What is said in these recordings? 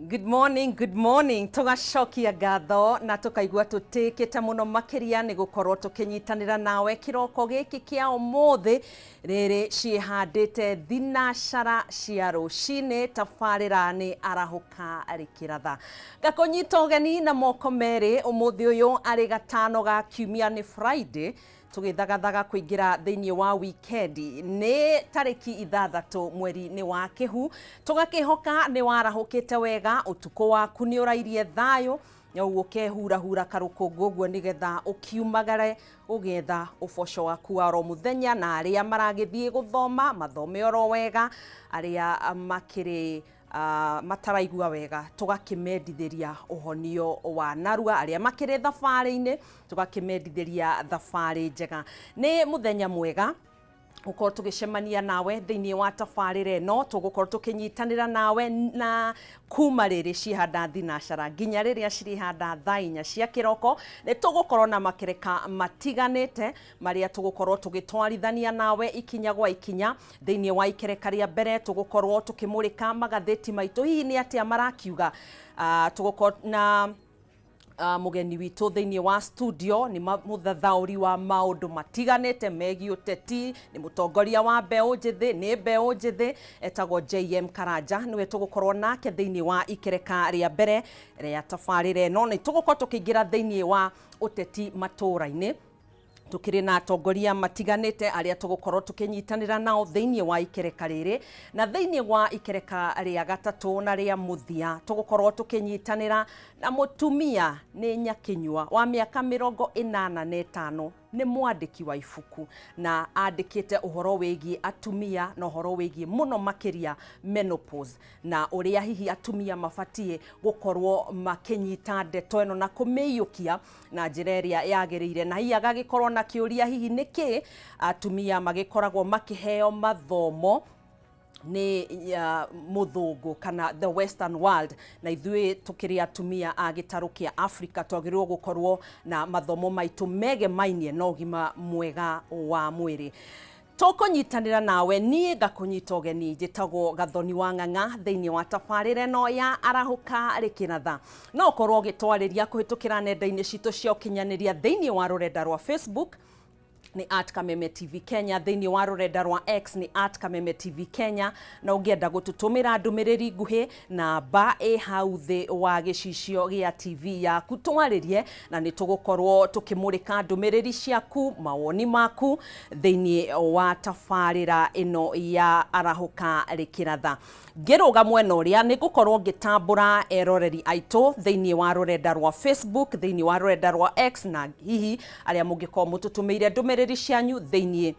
Good morning, good morning. Tũgacokia ngatho na tũkaigua tũtĩkĩte mũno makĩria nĩ gũkorwo tũkĩnyitanĩra nawe kĩroko gĩkĩ kĩa ũmũthĩ rĩrĩ ciĩhandĩte thinacara cia rũcinĩ tabarĩra nĩ arahũka rĩkĩratha. Ngakũnyita ũgeni na moko merĩ ũmũthĩ ũyũ arĩ gatano ga kiumia nĩ Friday tũgĩthagathaga kũingĩra thĩinĩ wa wikendi nĩ tarĩki 6 mweri-inĩ wa Kĩhu. Tũgakĩhoka nĩ warahũkĩte wega, ũtukũ waku nĩ ũrairie thayũ na ũguo ũkehurahura karũkũngũ ũguo nĩgetha ũkiumagare ũgĩetha ũboco waku wa oro mũthenya, na arĩa maragĩthiĩ gũthoma mathome oro wega, arĩa makĩrĩ mataraigua wega tũgakĩmendithĩria ũhonio wa narua, arĩa makĩrĩ thabarĩ-inĩ tũgakĩmendithĩria thabarĩ njega. Nĩ mũthenya mwega gũkorwo tũgĩcemania nawe thĩinĩ wa tabarĩra ĩno, tũgũkorwo tũkĩnyitanĩra nawe na kuma rĩrĩ ciĩhanda thinacara nginya rĩrĩa cirĩhanda thaa 4 cia kĩroko. Nĩ tũgũkorwo na makereka matiganĩte marĩa tũgũkorwo tũgĩtwarithania nawe ikinya gwa ikinya. Thĩinĩ wa ikereka rĩa mbere tũgũkorwo tũkĩmũrĩka magathĩti maitũ, hihi nĩ atĩa marakiuga. Tũgũkorwo na mũgeni witũ thĩinĩ wa studio nĩ mũthathaũri wa maũndũ matiganĩte megiĩ ũteti, nĩ mũtongoria wa mbeũ njĩthĩ, nĩ mbeũ njĩthĩ etagwo JM Karanja, nĩwe tũgũkorwo nake thĩinĩ wa ikereka rĩa mbere rĩa tabarĩra ĩno. Nĩ tũgũkorwo tũkĩingĩra thĩinĩ wa ũteti matũũra-inĩ, tukĩrĩ na atongoria matiganĩte arĩa tũgũkorwo tũkĩnyitanĩra nao thĩinĩ wa ikereka rĩrĩ, na thĩinĩ wa ikereka rĩa gatatũ na rĩa mũthia tũgũkorwo tũkĩnyitanĩra na mũtumia nĩ Nyakinyua wa mĩaka 85, nĩ mwandĩki wa ibuku na andĩkĩte ũhoro wĩgiĩ atumia na ũhoro wĩgiĩ mũno makĩria menopause na ũrĩa hihi atumia mabatiĩ gũkorwo makĩnyita ndeto ĩno na kũmĩiyũkia na njĩra ĩrĩa yagĩrĩire. Na hihi agagĩkorwo na kĩũria, hihi nĩkĩ atumia magĩkoragwo makĩheo mathomo nĩ mũthũngũ kana the western world, na ithuĩ tũkĩrĩ atumia a gĩtarũ kĩa Africa twagĩrĩirwo gũkorwo na mathomo maitũ megemainie na ũgima mwega wa mwĩrĩ. Tũkũnyitanĩra nawe, niĩ ngakũnyita ũgeni, njĩtagwo Gathoni wa Ng'ang'a thĩinĩ wa tabarĩra ĩno ya Arahũka Rĩkĩratha. No ũkorwo ũgĩtwarĩria kũhĩtũkĩra nenda-inĩ citũ cia ũkinyanĩria thĩinĩ wa rũrenda rwa Facebook nĩ at Kameme TV Kenya, thĩinĩ wa rũrenda rwa X nĩ at Kameme TV Kenya, na ũngĩenda gũtũtũmĩra ndũmĩrĩri nguhĩ namba ĩ hau thĩ wa gĩcicio gĩa TV yaku, twarĩrie na nĩ tũgũkorwo tũkĩmũrĩka ndũmĩrĩri ciaku, mawoni maku thĩinĩ wa tabarĩra ĩno ya Arahũka Rĩkĩratha. Ngĩrũga mwena ũrĩa nĩ ngũkorwo ngĩtambũra eroreri aitũ thĩinĩ wa rũrenda rwa Facebook, thĩinĩ wa rũrenda rwa X, na hihi arĩa mũngĩkorwo mũtũtũmĩire ndũmĩrĩri cianyu thĩinĩ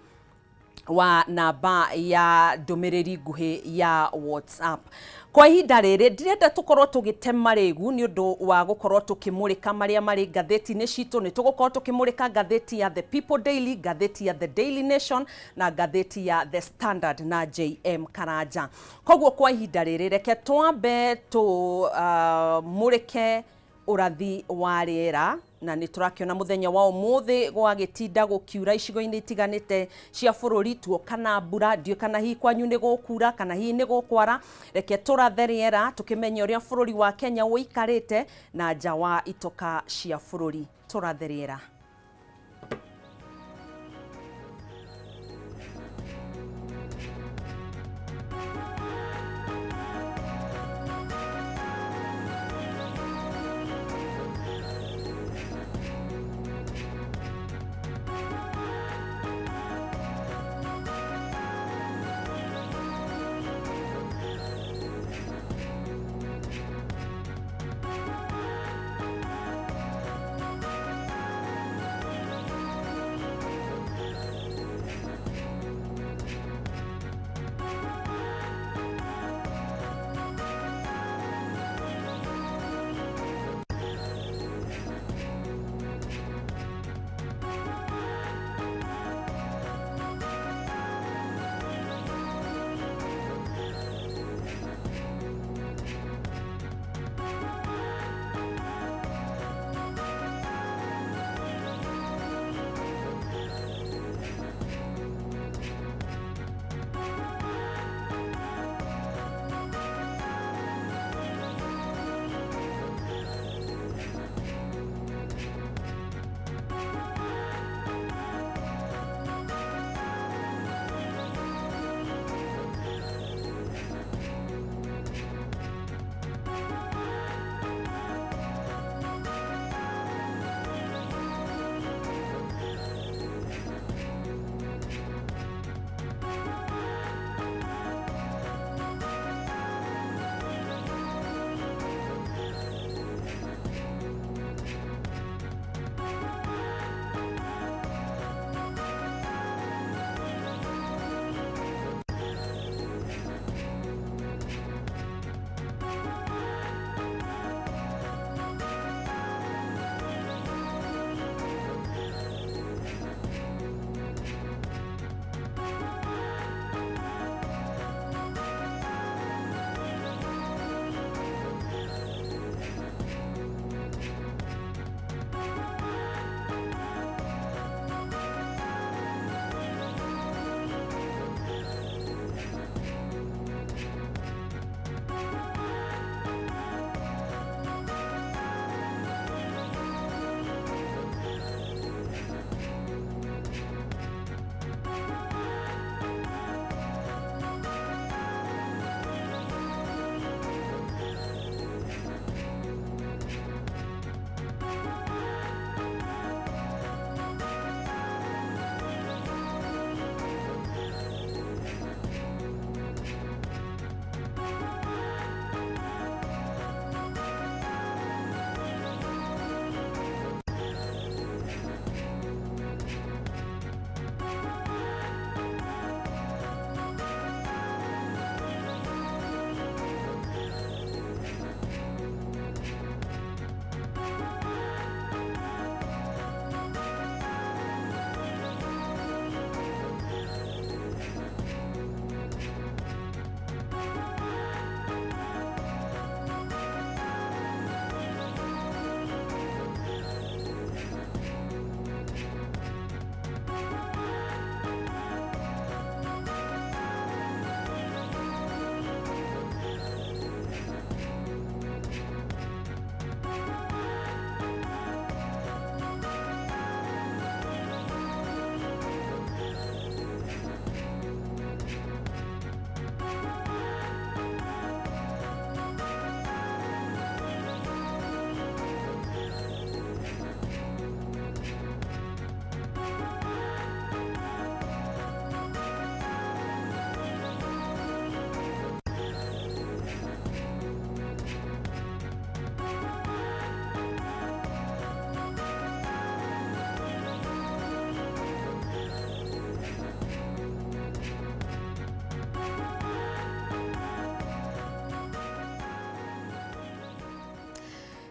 wa namba ya ndũmĩrĩri nguhĩ ya WhatsApp. Kwa ihinda rĩrĩ ndirenda tũkorwo tũgĩtema rĩgu nĩ ũndũ wa gũkorwo tũkĩmũrĩka marĩa marĩ ngathĩti-inĩ citũ. Nĩ tũgũkorwo tũkĩmũrĩka ngathĩti ya The People Daily, ngathĩti ya The Daily Nation na ngathĩti ya The Standard na JM Karanja. Koguo kwa ihinda rĩrĩ reke twambe tũmũrĩke ũrathi wa rĩera, na nĩ tũrakĩona mũthenya wa ũmũthĩ gwagĩtinda gũkiura icigo-inĩ itiganĩte cia bũrũri, tuoka na mbura, ndiũĩ kana hihi kwanyu nĩ gũkura kana hihi nĩ gũkwara. Reke tũrathe rĩera tũkĩmenye ũrĩa bũrũri wa Kenya ũikarĩte na nja wa itoka cia bũrũri. Tũrathe rĩera.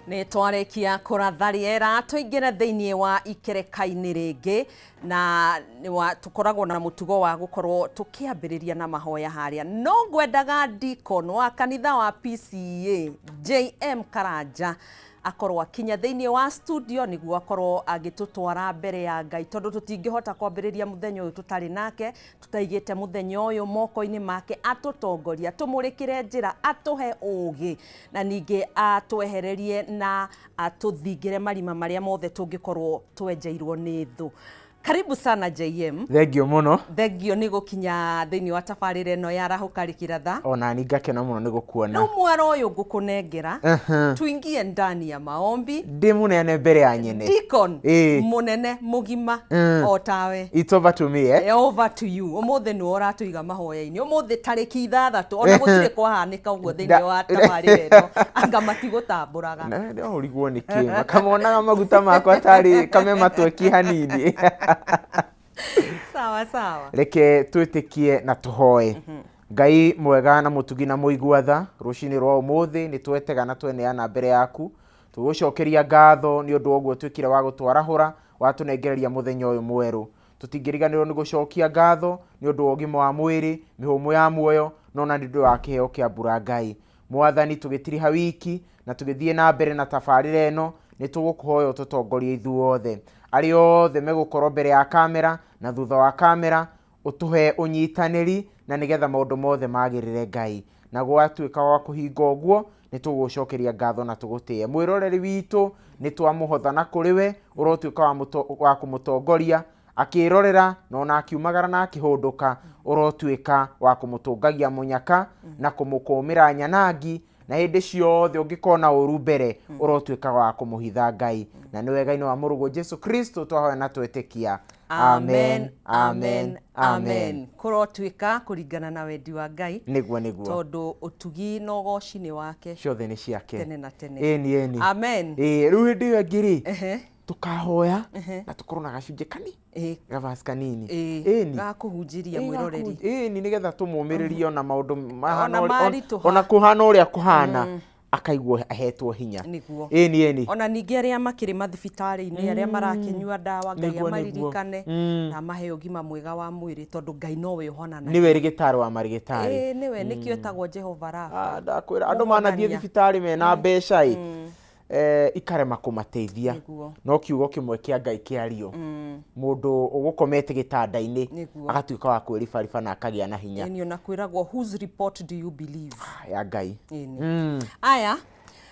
Nĩ twarĩkia kũratha rĩera, tũingĩre thĩinĩ wa ikereka-inĩ rĩngĩ, na tũkoragwo na mũtugo wa gũkorwo tũkĩambĩrĩria na mahoya harĩa. No ngwendaga deacon wa kanitha wa PCEA JM Karanja akorwo akinya thĩinĩ wa studio nĩguo akorwo agĩtũtwara mbere ya Ngai, tondũ tũtingĩhota kwambĩrĩria mũthenya ũyũ tũtarĩ nake, tũtaigĩte mũthenya ũyũ moko-inĩ make, atũtongoria, tũmũrĩkĩre njĩra, atũhe ũũgĩ, na ningĩ atwehererie na atũthingĩre marima marĩa mothe tũngĩkorwo twenjeirwo nĩ thũ. Karibu sana JM. Thengio mũno. Thengio nĩ gũkinya thĩinĩ wa tabarĩra ĩno ya Arahũka Rĩkĩratha. Ona ni ngakena mũno nĩ gũkuona. Rĩu mwaro ũyũ ngũkũnengera, tuingie ndani ya maombi. Ndĩmũneane mbere ya nyene. Deacon mũnene mũgima o tawe. It's over to me, eh? Over to you. Ũmũthĩ nĩwe ũratũiga mahoya-inĩ. Ũmũthĩ tarĩki 6, ona gũtirĩ kwahanĩka ũguo thĩinĩ wa tabarĩra ĩno. Anga matigũtambũraga. Na no ũrigwo nĩ kĩ, makamonaga maguta makwa tarĩ kame matweki hanini. Sawa sawa. Reke twĩtĩkie na tũhoe. Ngai mwega na mũtugi na mũigua tha, rũcinĩ rwa ũmũthĩ nĩ twetega na tweneana mbere yaku, tũgũcokeria ngatho nĩ ũndũ wa ũguo twĩkire wa gũtwarahũra, watũnengereria mũthenya ũyũ mwerũ. Tũtingĩriganĩrwo nĩ gũcokia ngatho nĩ ũndũ wa ũgima wa mwĩrĩ, mĩhũmũ ya muoyo, no na nĩ ũndũ wa kĩheo kĩa mbura Ngai. Mwathani, tũgĩtiriha wiki na tũgĩthiĩ na mbere na tabarĩra ĩno, nĩ tũgũkũhoya ũtũtongorie ithuothe. Arĩa othe megũkorwo mbere ya kamera na thutha wa kamera, ũtũhe ũnyitanĩri na nĩgetha maũndũ mothe magĩrĩre Ngai. Na gwatuĩka gwa kũhinga ũguo, nĩ tũgũgũcokeria ngatho na tũgũtĩe. Mwĩroreri witũ nĩ twamũhotha na kũrĩ we, ũrotuĩka wa kũmũtongoria, akĩrorera na ona akiumagara na akĩhũndũka, ũrotuĩka wa kũmũtũngagia mũnyaka na kũmũkũmĩra nyanangi, na hĩndĩ ciothe ũngĩkona ũru mbere, ũrotuĩka wa kũmũhitha Ngai. Na nĩ wega-inĩ wa mũrũguo Jesu Kristo twahoya na twetĩkia. Amen, amen, amen. Kũrotuĩka kũringana na wendi wa Ngai. Nĩguo, nĩguo. Tondũ ũtugi na ũgoci nĩ wake. Ciothe nĩ ciake. Tene na tene. Ĩni, ĩni. Amen. Ĩĩ, rĩu hĩndĩ ĩyo ĩngĩ rĩ, tũkahoya na tũkorwo na gacunjĩ kani gabasi kanini. Ĩni. Gakũhunjĩria mwĩroreri. Ĩni, nĩgetha tũmũmĩrĩrie ona maũndũ mahana Ona maritũha. ona kũhana ũrĩa kũhana, akaigua ahetwo hinya. Nĩguo. Ĩni, ĩni. Ona ningĩ arĩa makĩrĩ mathibitarĩ-inĩ, arĩa marakĩnyua ndawa, Ngai amaririkane na amahe ũgima mwega wa mwĩrĩ, tondũ Ngai nowe ũhonanagia. Nĩwe rĩgĩtarĩ wa marĩgĩtarĩ. Ĩĩ, nĩwe, nĩkĩo etagwo Jehova Rafa. Ndakwĩra andũ manathiĩ thibitarĩ mena mbeca ĩ, ikarema kũmateithia. No kiugo kĩmwe kĩa Ngai kĩario, mũndũ ũgũkomete gĩtanda-inĩ agatuĩka wa kwĩribariba na akagĩa na hinya. Ĩni, ona kwĩragwo whose report do you believe? Ya Ngai. Ĩni. Aya,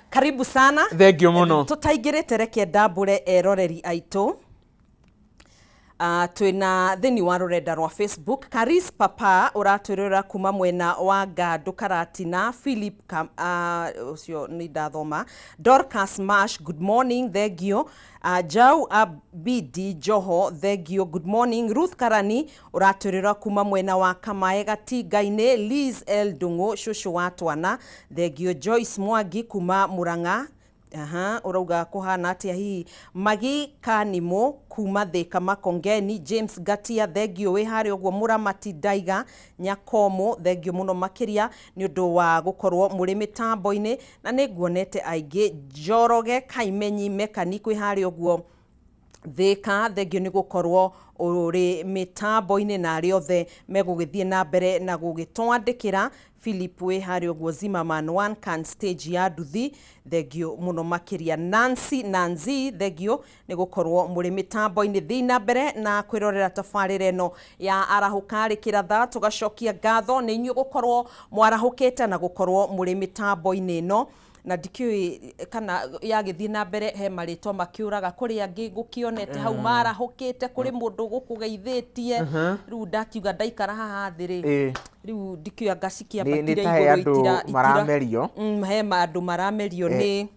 karibu sana. Thank you mũno. Tũtaingĩrĩte, reke ndambũre eroreri aitũ. Twĩna thĩinĩ wa rũrenda rwa Facebook, Karis Papa ũratwĩrorera kuma mwena wa Ngandũ Karatina, Philip ũcio nĩ ndathoma, Dorcas Mash, good morning, thank you. Jau Abidi Joho, thank you, good morning. Ruth Karani ũratwĩrora kuma mwena wa Kamae Gatinga-inĩ, Liz L Ndung'u cũcũ wa twana, thank you. Joyce Mwangi kuma Murang'a, aha, ũrauga kũhana atĩa hihi? Magi Kanimũ kuma Thika Makongeni, James Ngatia, thengio wĩ harĩa ũguo. Mũramati Ndaiga Nyakomo, thengio mũno makĩria nĩ ũndũ wa gũkorwo mũrĩ mĩtambo-inĩ, na nĩ nguonete aingĩ. Njoroge Kaimenyi Mechanic wĩ harĩa ũguo Thika, thengio nĩ gũkorwo ũrĩ mĩtambo-inĩ, na arĩa othe megũgĩthiĩ na mbere na gũgĩtwandĩkĩra. Philip wĩ harĩa ũguo Zimmerman one can stage ya nduthi, thengio mũno makĩria. Nancy Nancy, thengio nĩ gũkorwo mũrĩ mĩtambo-inĩ. Thiĩ na mbere na kwĩrorera tabarĩra ĩno ya Arahũka Rĩkĩratha. Tũgacokia ngatho nĩ inyuĩ gũkorwo mwarahũkĩte na gũkorwo mũrĩ mĩtambo-inĩ ĩno, na ndikĩũĩ kana yagĩthiĩ na mbere he marĩtwa makĩũraga, kũrĩ angĩ ngũkĩonete hau marahũkĩte, kũrĩ mũndũ gũkũgeithĩtie. Rĩu ndakiuga ndaikara haha thĩ rĩ, rĩu ndikĩũĩ anga cikĩambatire Nĩ ta he igũrũ. Andũ maramerio. He andũ maramerio nĩ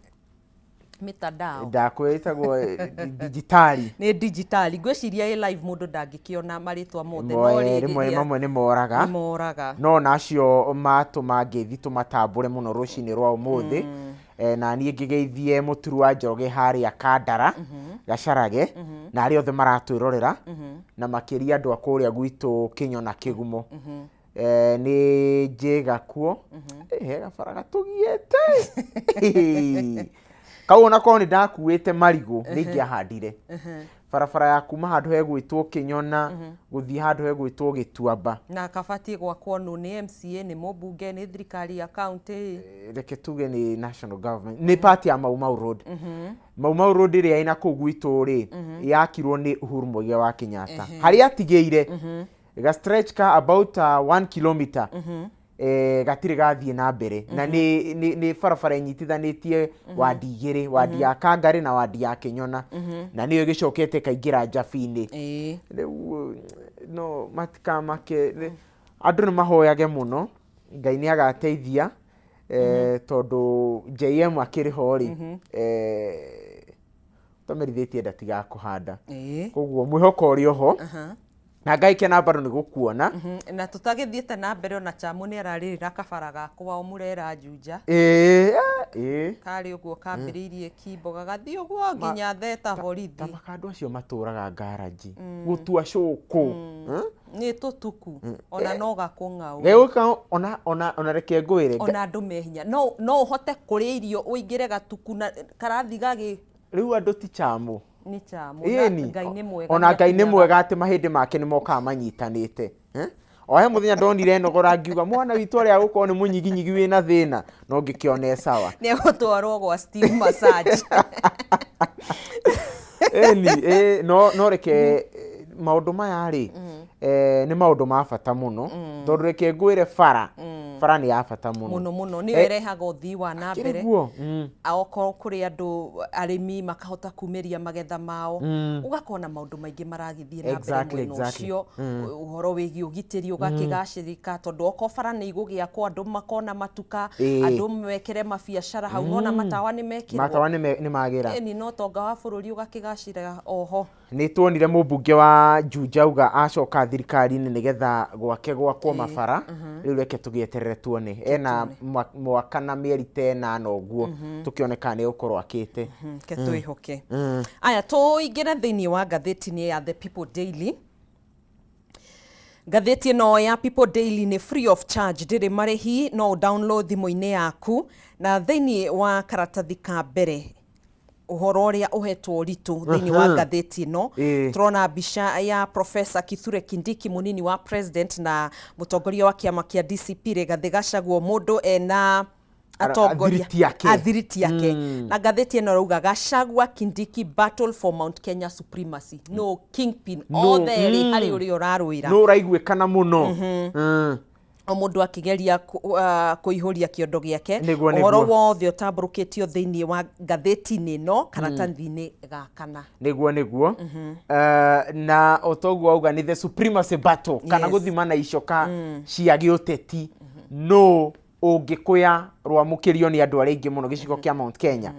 mitandao. Ndakwĩra ĩtagwo digitali. Nĩ digitali. Ngwĩciria ĩ live mũndũ ndangĩkĩona marĩtwa mothe, no rĩrĩ rĩmwe mamwe nĩ moraga. Nĩ moraga. No nacio matũma ngeithi tũmatambũre mũno rũcinĩ rwa ũmũthĩ. Na niĩ ngĩgeithie mũturu wa Njoroge harĩa Kandara Gacarage, na arĩa othe maratwĩrorera, na makĩria andũ a kũrĩa gwitũ Kĩnyona Kĩgumo. Nĩ njĩga kuo. He gabara gatũgiĩte. Kau ona korwo nĩ ndakuĩte marigũ, nĩ ingĩahandire barabara ya kuma handũ hegwĩtwo Kĩnyona gũthiĩ handũ hegwĩtwo Gĩtuamba. Na kabatiĩ gwakwo nũ? Nĩ MCA, nĩ mũmbunge, nĩ thirikari ya county? Reke tuge nĩ national government, nĩ part ya Mau Mau Road. Mau Mau Road ĩrĩa ĩna kũu gwitũ rĩ, yakirwo nĩ Uhuru Muigai wa Kenyatta, harĩa atigĩire ga stretch ka about 1 kilometer gatirĩ gathiĩ na mbere, na nĩ barabara ĩnyitithanĩtie wandi igĩrĩ, wandi ya Kangarĩ na wandi ya Kĩnyona, na nĩyo ĩgĩcokete ĩkaingĩra Njabi-inĩ. Rĩu no matikamake, andũ nĩ mahoyage mũno, Ngai nĩ agateithia, tondũ JM akĩrĩ ho rĩ, tamerithĩtie ndatigaga kũhanda. Koguo mwĩhoko ũrĩ oho, na Ngai kena bado nĩ gũkuona. Na tũtagĩthiĩte na mbere, ona Chamu nĩ ararĩrĩra kabara gakwa o mũrera Juja. Ĩĩ. Karĩ ũguo kambĩrĩirie Kimbo gagathiĩ ũguo nginya Theta borithi. Tamaka andũ acio matũraga ngaranji gũtua cũkũ. Nĩ tũtuku ona no gakũng'aũ. Gĩgũka ona reke ngwĩre. Ona andũ me hinya, no ũhote kũrĩa irio ũingĩre gatuku na karathi gagĩ. Rĩu andũ ti Chamu. Nĩ Chamu na Ĩni. Ngai nĩ mwega. Ona Ngai nĩ nĩakinyaga. mwega atĩ mahĩndĩ make nĩ mokaga manyitanĩte. Eh? O he mũthenya ndonire nogora ngiuga mwana witũ arĩa agũkorwo nĩ mũnyiginyigi wĩna thĩna, no ngĩkĩona e sawa. Nĩ egũtwarwo gwa steam massage. Ĩni, no reke maũndũ maya rĩ, nĩ maũndũ ma bata mũno, tondũ reke ngwĩre, bara nĩ ya bata mũno. Mũno mũno, nĩyo ĩrehaga ũthii wa na mbere. Kĩrĩguo. Okorwo kũrĩ andũ arĩmi makahota kumĩria magetha mao, ũgakorwo na maũndũ maingĩ maragĩthiĩ na mbere mwena ũcio. Ũhoro wĩgiĩ ũgitĩri ũgakĩgacĩrĩka, tondũ okorwo bara nĩ igũgĩakwo, andũ makona matuka, andũ mekĩre mabiacara hau, nona matawa nĩ mekĩrwo. Matawa nĩ magĩra. Ĩni, no tonga wa bũrũri ũgakĩgacĩra oho. Nĩ tuonire mũmbunge wa Juja auga acoka thirikari-inĩ nĩgetha gwake gwakwo mabara. Rĩu reke tũgĩeterere tuone, ena mwaka na mĩeri ta 8 ũguo, tũkĩone kana nĩ egũkorwo akĩte. Ke twĩhoke. Aya, tũingĩre thĩinĩ wa ngathĩti-inĩ ya The People Daily. Ngathĩti ĩno ya People Daily nĩ free of charge, ndĩrĩ marĩhi, no download thimũ-inĩ yaku. Na thĩinĩ wa karatathi ka mbere, ũhoro ũrĩa ũhetwo ũritũ thĩinĩ wa ngathĩti ĩno, tũrona mbica ya Professor Kithure Kindiki, mũnini wa president na mũtongoria wa kĩama kĩa DCP Rigathĩ Gachagua, mũndũ ena atongoria athiriti ake. Athiriti ake. Na ngathĩti ĩno ĩrauga, "Gachagua Kindiki battle for Mount Kenya supremacy." No kingpin othe erĩ harĩ ũrĩa ũrarũĩra. Nũ ũraiguĩkana mũno? O mũndũ akĩgeria kũihũria kĩondo gĩake. Nĩguo. Ũhoro wothe ũtambũrũkĩtio thĩinĩ wa ngathĩti-inĩ ĩno karatathi-inĩ ga kana. Nĩguo. Na o toguo auga, nĩ the supremacy battle kana gũthimana icoka cia gĩũteti, no ũngĩkũya rwamũkĩrio nĩ andũ arĩa aingĩ mũno gĩcigo kĩa Mount Kenya.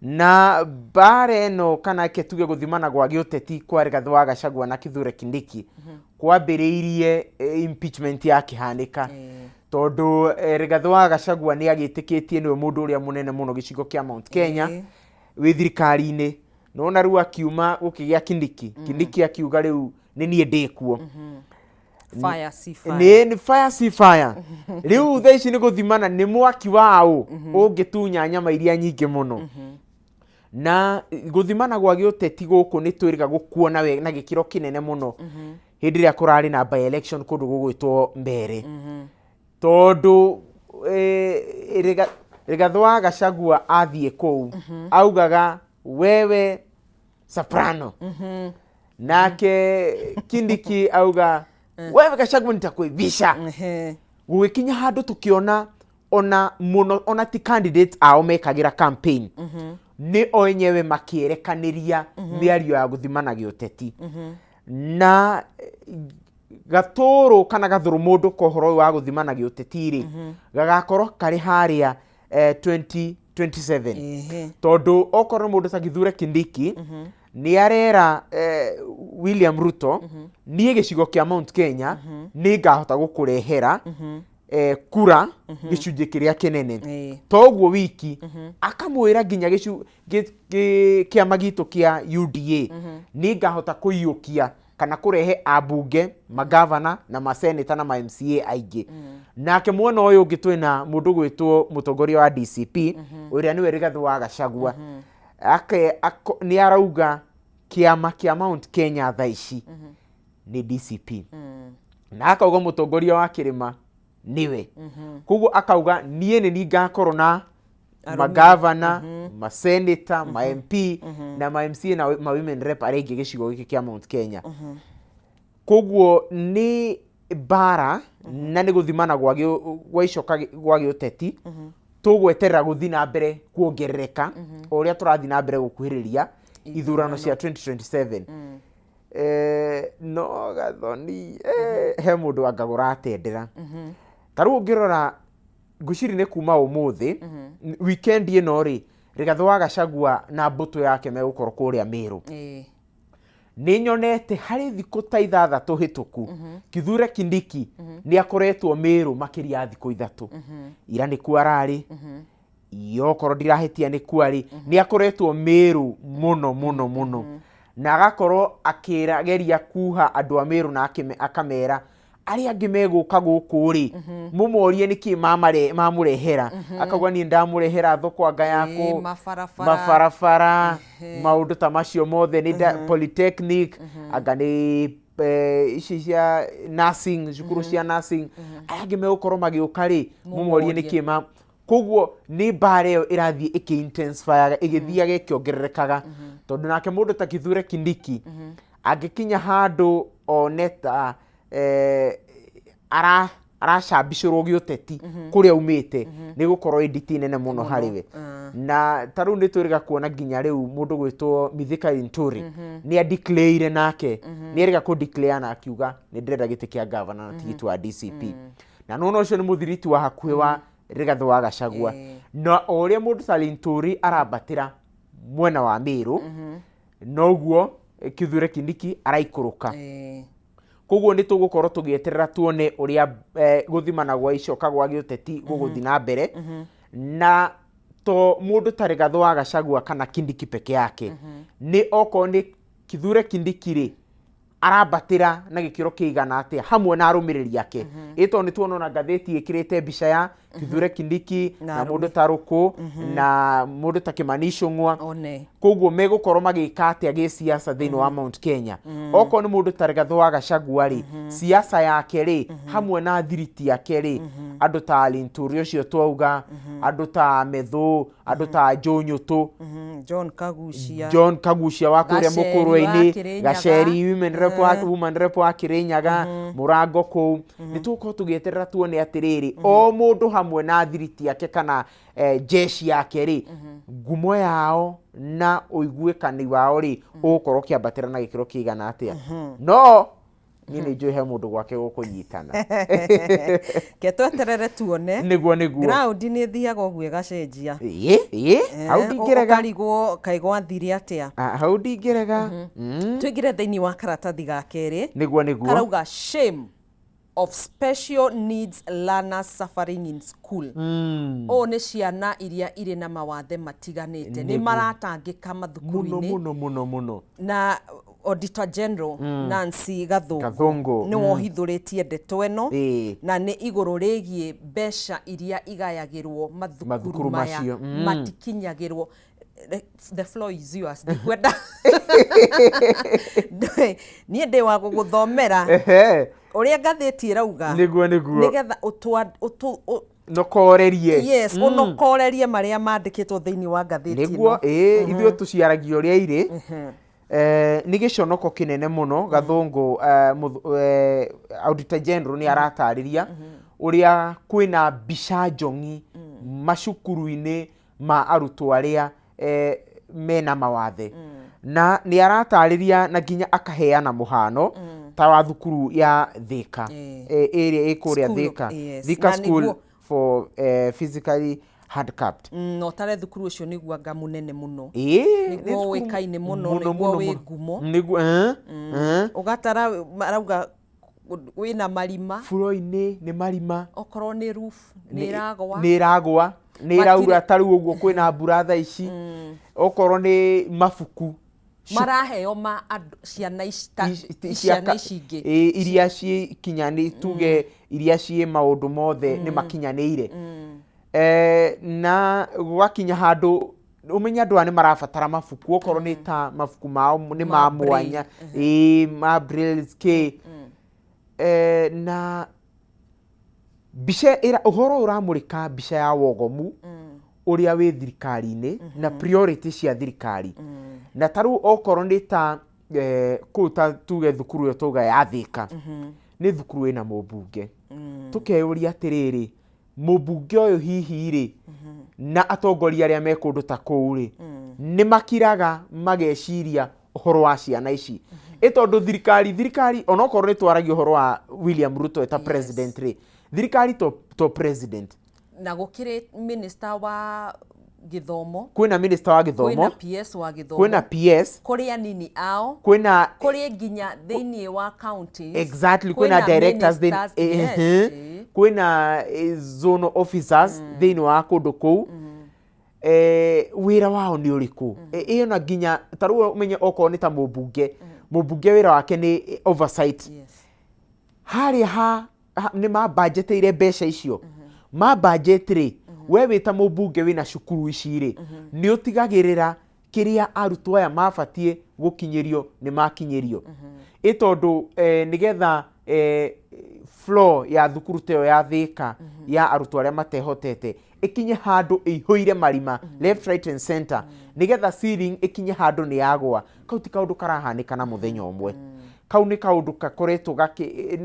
Na mbara ĩno, kana ke tuge gũthimana gwa gĩũteti kwa Rigathĩ wa Gachagua na Kithure Kindiki, kwambĩrĩirie impeachment yakĩhanĩka, tondũ Rigathĩ wa Gachagua nĩ agĩtĩkĩtie nĩwe mũndũ ũrĩa mũnene mũno gĩcigo kĩa Mount Kenya wĩ thirikari-inĩ. Nona rĩu akiuma gũkĩgĩa Kindiki. Kindiki akiuga rĩu nĩ niĩ ndĩkuo. Fire si fire. Nĩ fire si fire. Rĩu thaa ici nĩ gũthimana nĩ mwaki waũ ũngĩtunya nyama iria nyingĩ mũno. Na gũthimana gwa gĩũteti gũkũ nĩ twĩrĩga gũkuona we na gĩkĩro kĩnene mũno hĩndĩ ĩrĩa kũrarĩ na by election kũndũ gũgwĩtwo Mbere, tondũ Rigathĩ wa Gachagua athiĩ kũu augaga, "Wewe soprano," nake Kindiki auga, "Wewe Gachagua, nitakuibisha." Gũgĩkinya handũ tũkĩona ona mũno ona ti candidate ao mekagĩra campaign, nĩ o enyewe makĩerekanĩria mĩario ya gũthimana gĩũteti. Na gatũrũ kana gathũrũ mũndũ ka ũhoro ũyũ wa gũthimana gĩũteti rĩ, gagakorwo karĩ harĩa 2027, tondũ okorwo nĩ mũndũ ta Kithure Kindiki nĩ arera William Ruto, niĩ gĩcigo kĩa Mount Kenya nĩ ngahota gũkũrehera kura gĩcunjĩ kĩrĩa kĩnene. To ũguo wiki, akamwĩra nginya kĩama gitũ kĩa UDA nĩ ngahota kũiyũkia. Kana kũrehe ambunge, magavana na maseneta na ma MCA aingĩ. Nake mwena ũyũ ũngĩ twĩna mũndũ gwĩtwo mũtongoria wa DCP, ũrĩa nĩwe Rigathĩ wa Gachagua. Ake nĩ arauga kĩama kĩa Mount Kenya thaa ici nĩ DCP, na akauga mũtongoria wa kĩrĩma nĩwe. Koguo akauga niĩ nĩ niĩ ngakorwo na magavana, maseneta, ma MP na ma MCA na ma women rep arĩa aingĩ gĩcigo gĩkĩ kĩa Mount Kenya. Koguo nĩ mbara na nĩ gũthimana gwa icoka gwa gĩũteti tũgweterera gũthiĩ na mbere kuongerereka o ũrĩa tũrathiĩ na mbere gũkuhĩrĩria ithurano cia 2027. No Gathoni, he mũndũ anga ũratendera. Ta rĩu ũngĩrora ngwĩciria nĩ kuma ũmũthĩ, weekend ĩno rĩ, Rigathĩ wa Gachagua na mbũtũ yake megũkorwo kũrĩa Meru. Nĩ nyonete harĩ thikũ ta 6 hĩtũku, Kithure Kindiki nĩ akoretwo Meru makĩria ya thikũ 3. Ira nĩkuo ararĩ, yokorwo ndirahĩtia nĩ kwarĩ, nĩ akoretwo Meru mũno mũno mũno, na agakorwo akĩgeria kuha andũ a Meru na akamera arĩa angĩ megũka gũkũ rĩ, mũmorie nĩkĩ mamũrehera. Akauga niĩ ndamũrehera thoko anga yaku mabarabara. Mabarabara, maũndũ ta macio mothe nĩ polytechnic, anga nĩ ici cia nursing, cukuru cia nursing. Arĩa angĩ megũkorwo magĩũka rĩ, mũmorie nĩkĩ ma. Koguo nĩ mbara ĩyo ĩrathiĩ ĩkĩ-intensifyaga, ĩgĩthiaga ĩkĩongererekaga, tondũ nake mũndũ ta Kithure Kindiki angĩkinya handũ one ta aracambicũrwo gĩũteti kũrĩa aumĩte, nĩ gũkorwo ĩ nditi nene mũno harĩ we. Na ta rĩu nĩ twĩrĩga kuona nginya rĩu mũndũ gwĩtwo Mithika Linturi nĩ adeclare, nake nĩ erĩga kũ declare na akiuga nĩ ndĩrenda gĩtĩ kĩa gavana na tigiti wa DCP, na nona ũcio nĩ mũthiriti wa hakuhĩ wa Rigathĩ wa Gachagua. Na o ũrĩa mũndũ ta Linturi arambatĩra mwena wa Meru, noguo Kithure Kindiki araikũrũka. Koguo nĩ tũgũkorwo tũgĩeterera tuone ũrĩa gũthimana gwa icoka gwa gĩũteti gũgũthiĩ na mbere, na to mũndũ ta Rigathĩ wa Gachagua kana Kindiki peke yake, nĩ okorwo nĩ Kithure Kindiki rĩ, arambatĩra na gĩkĩro kĩigana atĩa hamwe na arũmĩrĩri ake. Ĩ tondũ nĩ tuona ona ngathĩti ĩkĩrĩte mbica ya Kithure Kindiki na na mũndũ ta Rũkũ na mũndũ ta Kimani Ichung'wa. One. Koguo megũkorwo magĩka atĩa gĩsiasa thĩinĩ wa Mount Kenya? Okorwo nĩ mũndũ ta Rigathĩ wa Gachagua rĩ, siasa yake rĩ, hamwe na thiriti yake rĩ, andũ ta Linturi ũcio twauga, andũ ta Methũ, andũ ta Njũnyũtũ, John Kagucia. John Kagucia wa kũrĩa Gaceri wa Mũkũrwe-inĩ, Kĩrĩnyaga. Gaceri women rep wa Kĩrĩnyaga, Mũrango kũu. Nĩ tũgũkorwo tũgĩeterera tuone atĩrĩrĩ, o mũndũ hamwe na thiriti yake kana jeshi yake rĩ, ngumo yao na ũiguĩkani wao rĩ, ũgũkorwo ũkĩambatĩra na gĩkĩro kĩigana atĩa. No niĩ nĩ njũĩ he mũndũ gwake gũkũnyitana. Ke tweterere tuone. Nĩguo. Ground nĩ ĩthiaga ũguo ĩgacenjia. Ĩĩ, hau ndingĩrega. Ũkarigwo kaĩ gwathire atĩa. Ah, hau ndingĩrega. Tũingĩre thĩinĩ wa karatathi ga kerĩ. Nĩguo. Karauga shame of special needs learners suffering in school. Ũũ nĩ ciana iria irĩ na mawathe matiganĩte nĩ maratangĩka Mũno. Mathukuru-inĩ. Mũno mũno mũno. Na Auditor General Nancy Gathungu Gathungu, nĩ wohithũrĩtie ndeto ĩno, na nĩ igũrũ rĩgiĩ mbeca iria igayagĩrwo mathukuru Mathukuru maya macio, matikinyagĩrwo. The floor is yours. Ndikwenda niĩ ndĩ wa gũgũthomera ũrĩa ngathĩti ĩrauga Nĩguo. nĩgetha Nokorerie. Yes, ũnokorerie marĩa mandĩkĩtwo thĩinĩ wa ngathĩti Nĩguo. ĩno. Ĩĩ, ithuĩ tũciaragia ũrĩa irĩ. Nĩ gĩconoko kĩnene mũno. Gathũngũ, Auditor General nĩ aratarĩria ũrĩa kwĩna mbica njong'i macukuru-inĩ ma arutwo arĩa mena mawathe, na nĩ aratarĩria na nginya akaheana mũhano ta wa thukuru ya Thika, ĩrĩa ĩ kũrĩa School, Thika, Thika Na School for physically handicapped. Na ũtare thukuru ũcio nĩguo anga mũnene mũno. Nĩ Nĩguo thukuru ũĩkaine mũno, nĩguo mũno, wĩ mũno. ngumo. Nĩguo. Ũgatara marauga wĩna marima. Buro-inĩ nĩ marima. Okorwo nĩ roof nĩ ĩragwa. Nĩ ĩragwa, nĩ ĩraura. Ta rĩu ũguo kwĩna mbura thaa ici, okorwo nĩ mabuku, Maraheo ma andũ ciana ici ciana ici ingĩ. Ĩ, iria cikinyani tuge iria ciĩ maũndũ mothe nĩ makinyanĩire. Na gwakinya handũ ũmenye andũ aya nĩ marabatara mabuku, okorwo nĩ ta mabuku mao nĩ ma Ma braille. Mwanya, ĩ, ma braille kĩ. Na mbica ĩra ũhoro ũramũrĩka mbica ya wogomu ũrĩa wĩ thirikari-inĩ na priority cia thirikari. Na ta rĩu okorwo nĩ ta kũu, ta tuge thukuru ĩyo twauga ya Thĩka nĩ thukuru ĩna mũmbunge, tũkeyũria atĩrĩrĩ, mũmbunge ũyũ hihi rĩ na atongoria arĩa me kũndũ ta kũu rĩ, nĩ makiraga mageciria ũhoro wa ciana ici? Ĩ tondũ thirikari onokorwo nĩ twaragia ũhoro wa William Ruto eta president rĩ, thirikari to president. Na gũkĩrĩ minister wa gĩthomo. Kwĩna minister wa gĩthomo. Kwĩna PS wa gĩthomo. Kwĩna PS. Kũrĩ anini ao. Kwĩna Kũrĩ nginya thĩinĩ wa counties. Exactly, kwĩna directors ministers, yes, kwĩna zonal officers thĩinĩ wa kũndũ kũu. Wĩra wao nĩ ũrĩkũ? Ĩyo na nginya ta rĩu ũmenye okorwo nĩ ta mũmbunge wĩra wake nĩ oversight. Harĩa nĩ mambanjetĩire mbeca icio mambanjeti rĩ, we wĩ ta mũmbunge wĩna cukuru ici rĩ, nĩ ũtigagĩrĩra kĩrĩa arutwo aya mabatiĩ gũkinyĩrio nĩ makinyĩrio? Ĩ tondũ nĩgetha floor ya thukuru ta ĩyo ya Thĩka ya arutwo arĩa matehotete ĩkinye handũ ĩihũire marima left, right and center, nĩgetha ceiling ĩkinye handũ nĩ yagwa, kau ti kaũndũ karahanĩka na mũthenya ũmwe. Kau nĩ kaũndũ gakoretwo gakĩ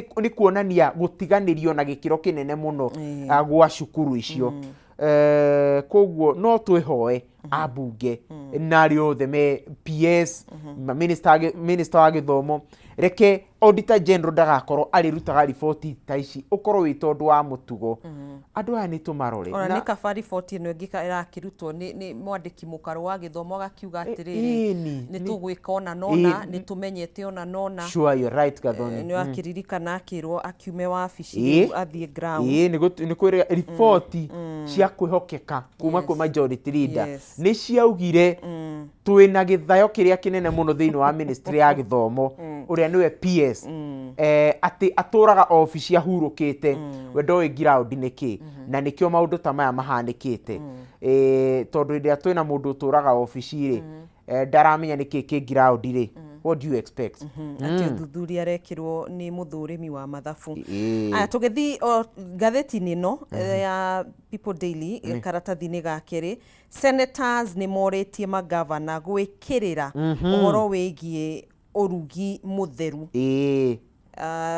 nĩ kuonania gũtiganĩrio na gĩkĩro kĩnene mũno gwa cukuru icio. Koguo no twĩhoe ambunge na arĩa othe me PS, minister wa gĩthomo, reke Auditor General ndagakorwo arĩrutaga riboti ta ici, ũkorwo wĩ tondũ wa mũtugo. Andũ aya nĩ tũmarore. Ona nĩ kaba riboti ĩno ĩngĩ ĩrakĩrutwo nĩ mwandĩki mũkarũ wa gĩthomo agakiuga atĩrĩrĩ, nĩ tũgwĩka ona nona, nĩ tũmenyete ona nona. Sure, you're right, Gathoni. Nĩ wakĩririkana akĩrwo akiume wabici rĩu athiĩ ground. Ĩĩ, nĩ kwĩrĩga riboti cia kwĩhokeka kuma kwĩ majority leader nĩ ciaugire twĩna gĩthayo kĩrĩa kĩnene mũno thĩinĩ wa ministry ya gĩthomo, ũrĩa nĩwe PS, atĩ atũraga obici ahurũkĩte, we ndoĩ ground nĩ kĩ, na nĩkĩo maũndũ ta maya mahanĩkĩte. Tondũ hĩndĩ ĩrĩa twĩna mũndũ ũtũraga obici rĩ, ndaramenya nĩkĩ kĩ ground rĩ, what do you expect? Atĩ ũthuthuria arekĩrwo nĩ mũthũrĩmi wa mathabu. Aya, tũgĩthiĩ o ngathĩti-inĩ ĩno ya People Daily, karatathi-inĩ ga kerĩ, senators nĩ morĩtie magavana gwĩkĩrĩra ũhoro wĩgiĩ ũrugi mũtheru.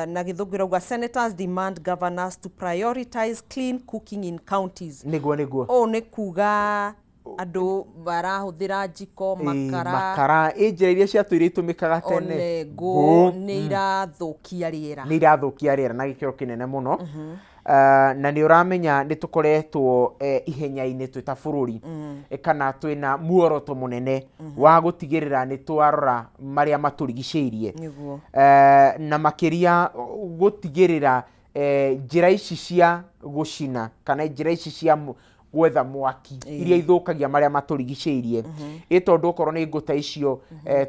Na gĩthũngũ ĩrauga, "Senators demand governors to prioritize clean cooking in counties." Nĩguo. Ũũ nĩ kuga andũ marahũthĩra njiko, makara. Makara, ĩ njĩra iria ciatũire itũmĩkaga tene. One ngũ nĩ irathũkia rĩera. Nĩ irathũkia rĩera na gĩkĩro kĩnene mũno. Na nĩ ũramenya nĩ tũkoretwo ihenya-inĩ twĩ ta bũrũri, kana twĩna muoroto mũnene wa gũtigĩrĩra nĩ twarora marĩa matũrigicĩirie. Na makĩria gũtigĩrĩra njĩra ici cia gũcina kana njĩra ici cia gwetha mwaki iria ithũkagia marĩa matũrigicĩirie. Ĩ tondũ okorwo nĩ ngũ ta icio,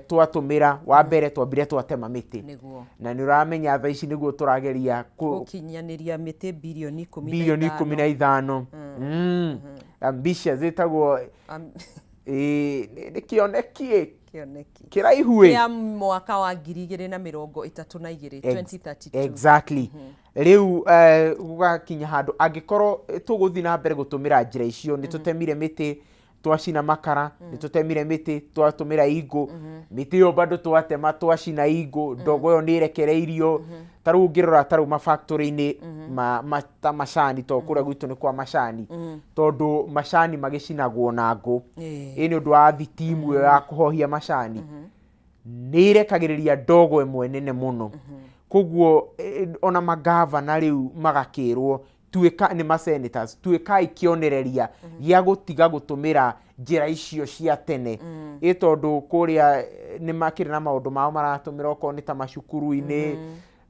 twatũmĩra wa mbere twambire twatema mĩtĩ. Na nĩ ũramenya thaa ici nĩguo tũrageria gũkinyanĩria mĩtĩ birioni 15. Birioni 15. Ambitious ĩtagwo nĩ kĩoneki kĩoneki kĩraihu ĩ. Kĩa mwaka wa 2032, 2032. Exactly. Rĩu gũgakinya handũ angĩkorwo tũgũthiĩ na mbere gũtũmĩra njĩra icio, nĩ tũtemire mĩtĩ twacina makara, nĩ tũtemire mĩtĩ twatũmĩra ingũ, mĩtĩ ĩyo bado twatema twacina ingũ, ndogo ĩyo nĩ ĩrekereirio. Ta rĩu ũngĩrora ta rĩu mafactory-inĩ ta macani, to kũrĩa gwitũ nĩ kwa macani, tondũ macani magĩcinagwo na ngũ, ĩ nĩ ũndũ wa thitimu ĩyo ya kũhohia macani nĩ ĩrekagĩrĩria ndogo ĩmwe nene mũno. Koguo ona magavana rĩu magakĩrwo, tuĩka nĩ ma senators, tuĩkai kĩonereria gĩa gũtiga gũtũmĩra njĩra icio cia tene. Ĩ tondũ kũrĩa nĩ makĩrĩ na maũndũ mao maratũmĩra, okorwo nĩ ta macukuru-inĩ.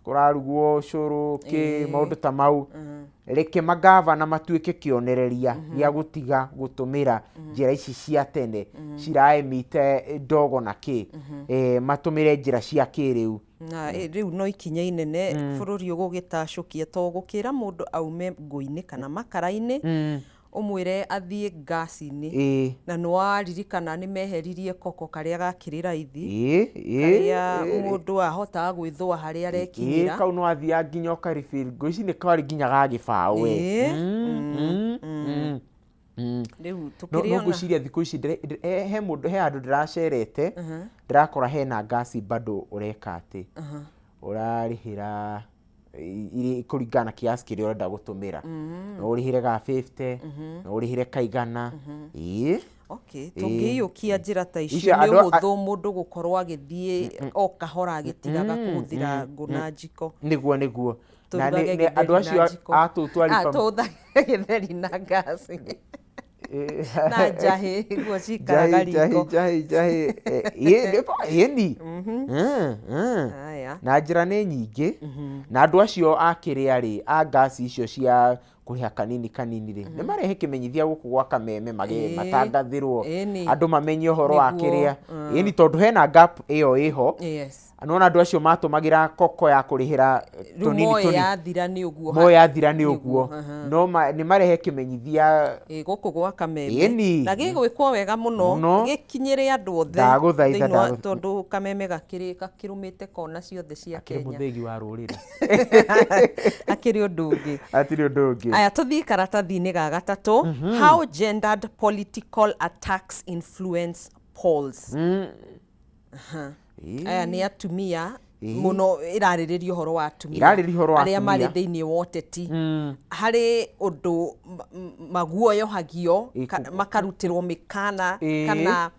Kũrarugwo ũcũrũ kĩ, maũndũ ta mau. Reke mangavana matuĩke kĩonereria gĩa gũtiga gũtũmĩra njĩra ici cia tene ciraemite ndogo na kĩ, matũmĩre njĩra cia kĩrĩu. Na rĩu no ikinya inene bũrũri ũgũgĩtacũkia, to gũkĩra mũndũ aume ngũ-inĩ kana makara-inĩ, ũmwĩre athiĩ ngasi-inĩ. Na nĩ waririkana nĩ meheririe koko karĩa gakĩrĩ raithi, karĩa mũndũ ahotaga gwĩthũa harĩa arekinyĩra. Kau no athiaga nginya ũka refill. Ngũ ici nĩ karĩ nginya ga gĩbaũ we. Rĩu No tũkĩrĩ ona ngwĩciria thikũ ici he mũndũ, he handũ ndĩracerete, ndĩrakora hena ngasi bado ũreka atĩ ũrarĩhĩra kũringana na kiasi kĩrĩa ũrenda gũtũmĩra. No ũrĩhĩre ga 50, no ũrĩhĩre kaigana. Okay, tũngĩiyũkia njĩra ta icio Icio nĩ ũhũthũ mũndũ gũkorwo agĩthiĩ o kahora agĩtigaga kũhũthĩra ngũ na njiko. Nĩguo, nĩguo. Na Tũrugage nĩ andũ gĩtheri na acio njiko. a tũu twariba Tũhũthagĩre gĩtheri na ngasi. Na njahĩ nĩguo cikaraga Njahĩ, riko. njahĩ, njahĩ, ĩni. Haya. Na njĩra nĩ nyingĩ. Na andũ acio a kĩrĩa rĩ, a ngasi icio cia kũrĩha kanini kanini rĩ, nĩ marehe kĩmenyithia gũkũ gwa Kameme matangathĩrwo. Andũ mamenye ũhoro wa kĩrĩa. Ĩni, tondũ hena gap ĩyo ĩho. Nĩwona andũ acio matũmagĩra koko ya kũrĩhĩra Rĩu tũnini moĩ tũnini. yathira nĩ ũguo. Moĩ yathira nĩ ũguo. No nĩ marehe kĩmenyithia. Gũkũ gwa Kameme. Na gĩgwĩkwo wega mũno. Mũno. Gĩkinyĩre andũ othe. Ndagũthaitha, Thĩinĩ wa, ndagũthaitha. tondũ Kameme gakĩrũmĩte kona ciothe cia Akĩrĩ Kenya. mũthĩgi wa rũrĩrĩ. Akĩrĩ ũndũ ũngĩ. Hatirĩ ũndũ ũngĩ. Aya, tũthiĩ karatathi-inĩ ga gatatũ. How gendered political attacks influence polls. Aya nĩ atumia mũno, ĩrarĩrĩria ũhoro wa atumia Ĩrarĩrĩria ũhoro wa arĩa marĩ atumia. thĩinĩ wa ũteti, harĩ ũndũ maguoyohagio, makarutĩrwo mĩkana, kana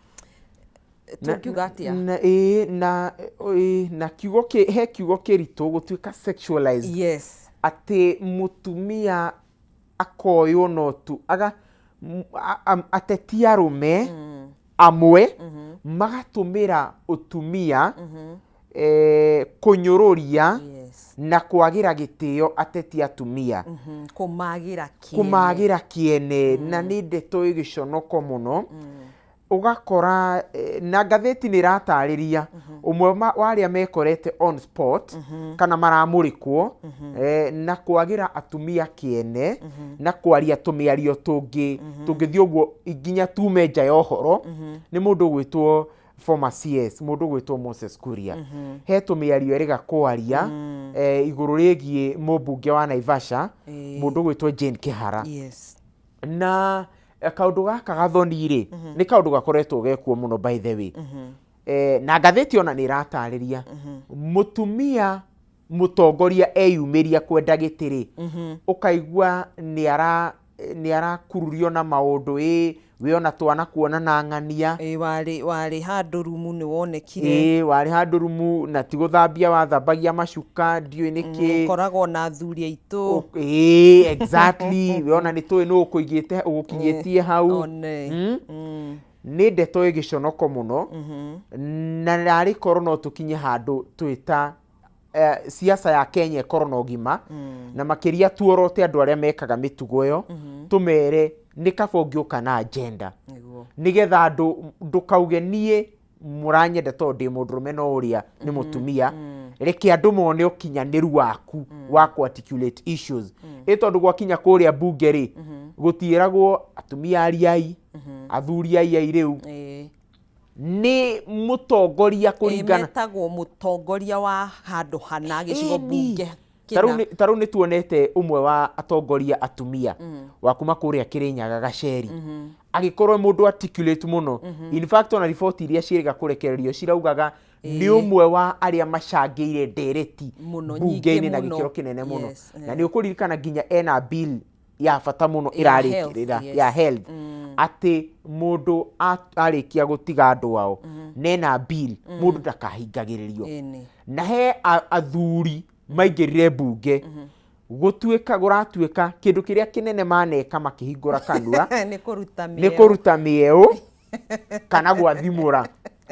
tũngiuga atĩa? Na, na, na kiugo he kiugo kĩritũ gũtuĩka sexualized. Atĩ mũtumia akoywo no tu aga ateti arũme amwe magatũmĩra ũtumia kũnyũrũria na kwagĩra gĩtĩo ateti atumia. Kũmagĩra kĩene. Kũmagĩra kĩene. Na nĩ ndeto ĩ gĩconoko mũno. Ũgakora na ngathĩti nĩ ĩratarĩria ũmwe wa arĩa mekorete on spot kana maramũrĩkwo na kwagĩra atumia kĩene na kwaria tũmĩario tũngĩ tũngĩthiĩ ũguo nginya tume nja ya ũhoro, nĩ mũndũ ũgwĩtwo former CS, mũndũ ũgwĩtwo Moses Kuria. He tũmĩario erĩga kwaria igũrũ rĩgiĩ mũmbunge wa Naivasha, mũndũ ũgwĩtwo Jane Kĩhara. Na kaũndũ gaka gathoni rĩ, nĩ kaũndũ gakoretwo gekuo mũno by the way. Na ngathĩti ona nĩ ĩratarĩria mũtumia mũtongoria eyumĩria kwenda gĩtĩ rĩ, ũkaigua nĩ arakururio na maũndũ, we ona twana kuona na ng'ania. Warĩ handũ rumu nĩ wonekire. Warĩ handũ rumu na ti gũthambia wathambagia macuka, ndiũĩ nĩkĩ. Ũkoragwo na athuri aitũ. Exactly. We ona nĩ tũĩ nũ ũkũigĩte, ũgũkinyĩtie hau. One. Nĩ ndeto ĩ gĩconoko mũno. Na narĩ korwo no tũkinye handũ twĩta siasa ya Kenya ĩkorwo na ũgima, na makĩria tuorote andũ arĩa mekaga mĩtugo ĩyo, tũmere nĩ kaba ũngĩũka na agenda. Nĩgetha andũ ndũkauge niĩ mũranyenda tondũ ndĩ mũndũrũme no ũrĩa nĩ mũtumia. Reke andũ mone ũkinyanĩru waku wa ku articulate issues. Ĩ tondũ gwakinya kũrĩa mbunge rĩ, gũtiĩragwo atumia ariai, athuri ai rĩu. Nĩ mũtongoria kũringana. Metagwo mũtongoria wa handũ hana gĩcigo mbunge Ta rĩu nĩ tuonete ũmwe wa atongoria atumia wa kuma kũrĩa Kĩrĩnyaga Gaceri agĩkorwo mũndũ articulate mũno. In fact ona riboti iria ciĩrĩga kũrekererio ciraugaga nĩ ũmwe wa arĩa macangĩire ndereti Mũno, nyingĩ mbunge-inĩ na mũno. gĩkĩro kĩnene mũno. Na nĩ ũkũririkana nginya ena bill ya bata mũno Ya health, ĩrarĩkĩrĩra yes. ya health, atĩ mũndũ arĩkia gũtiga andũ ao nena bill mũndũ ndakahingagĩrĩrio. Na he athuri maingĩrire mbunge gũtuĩka gũratuĩka kĩndũ kĩrĩa kĩnene maneka makĩhingũra kanua nĩ kũruta nĩ mĩeo. kũruta mĩeũ kana gwathimũra.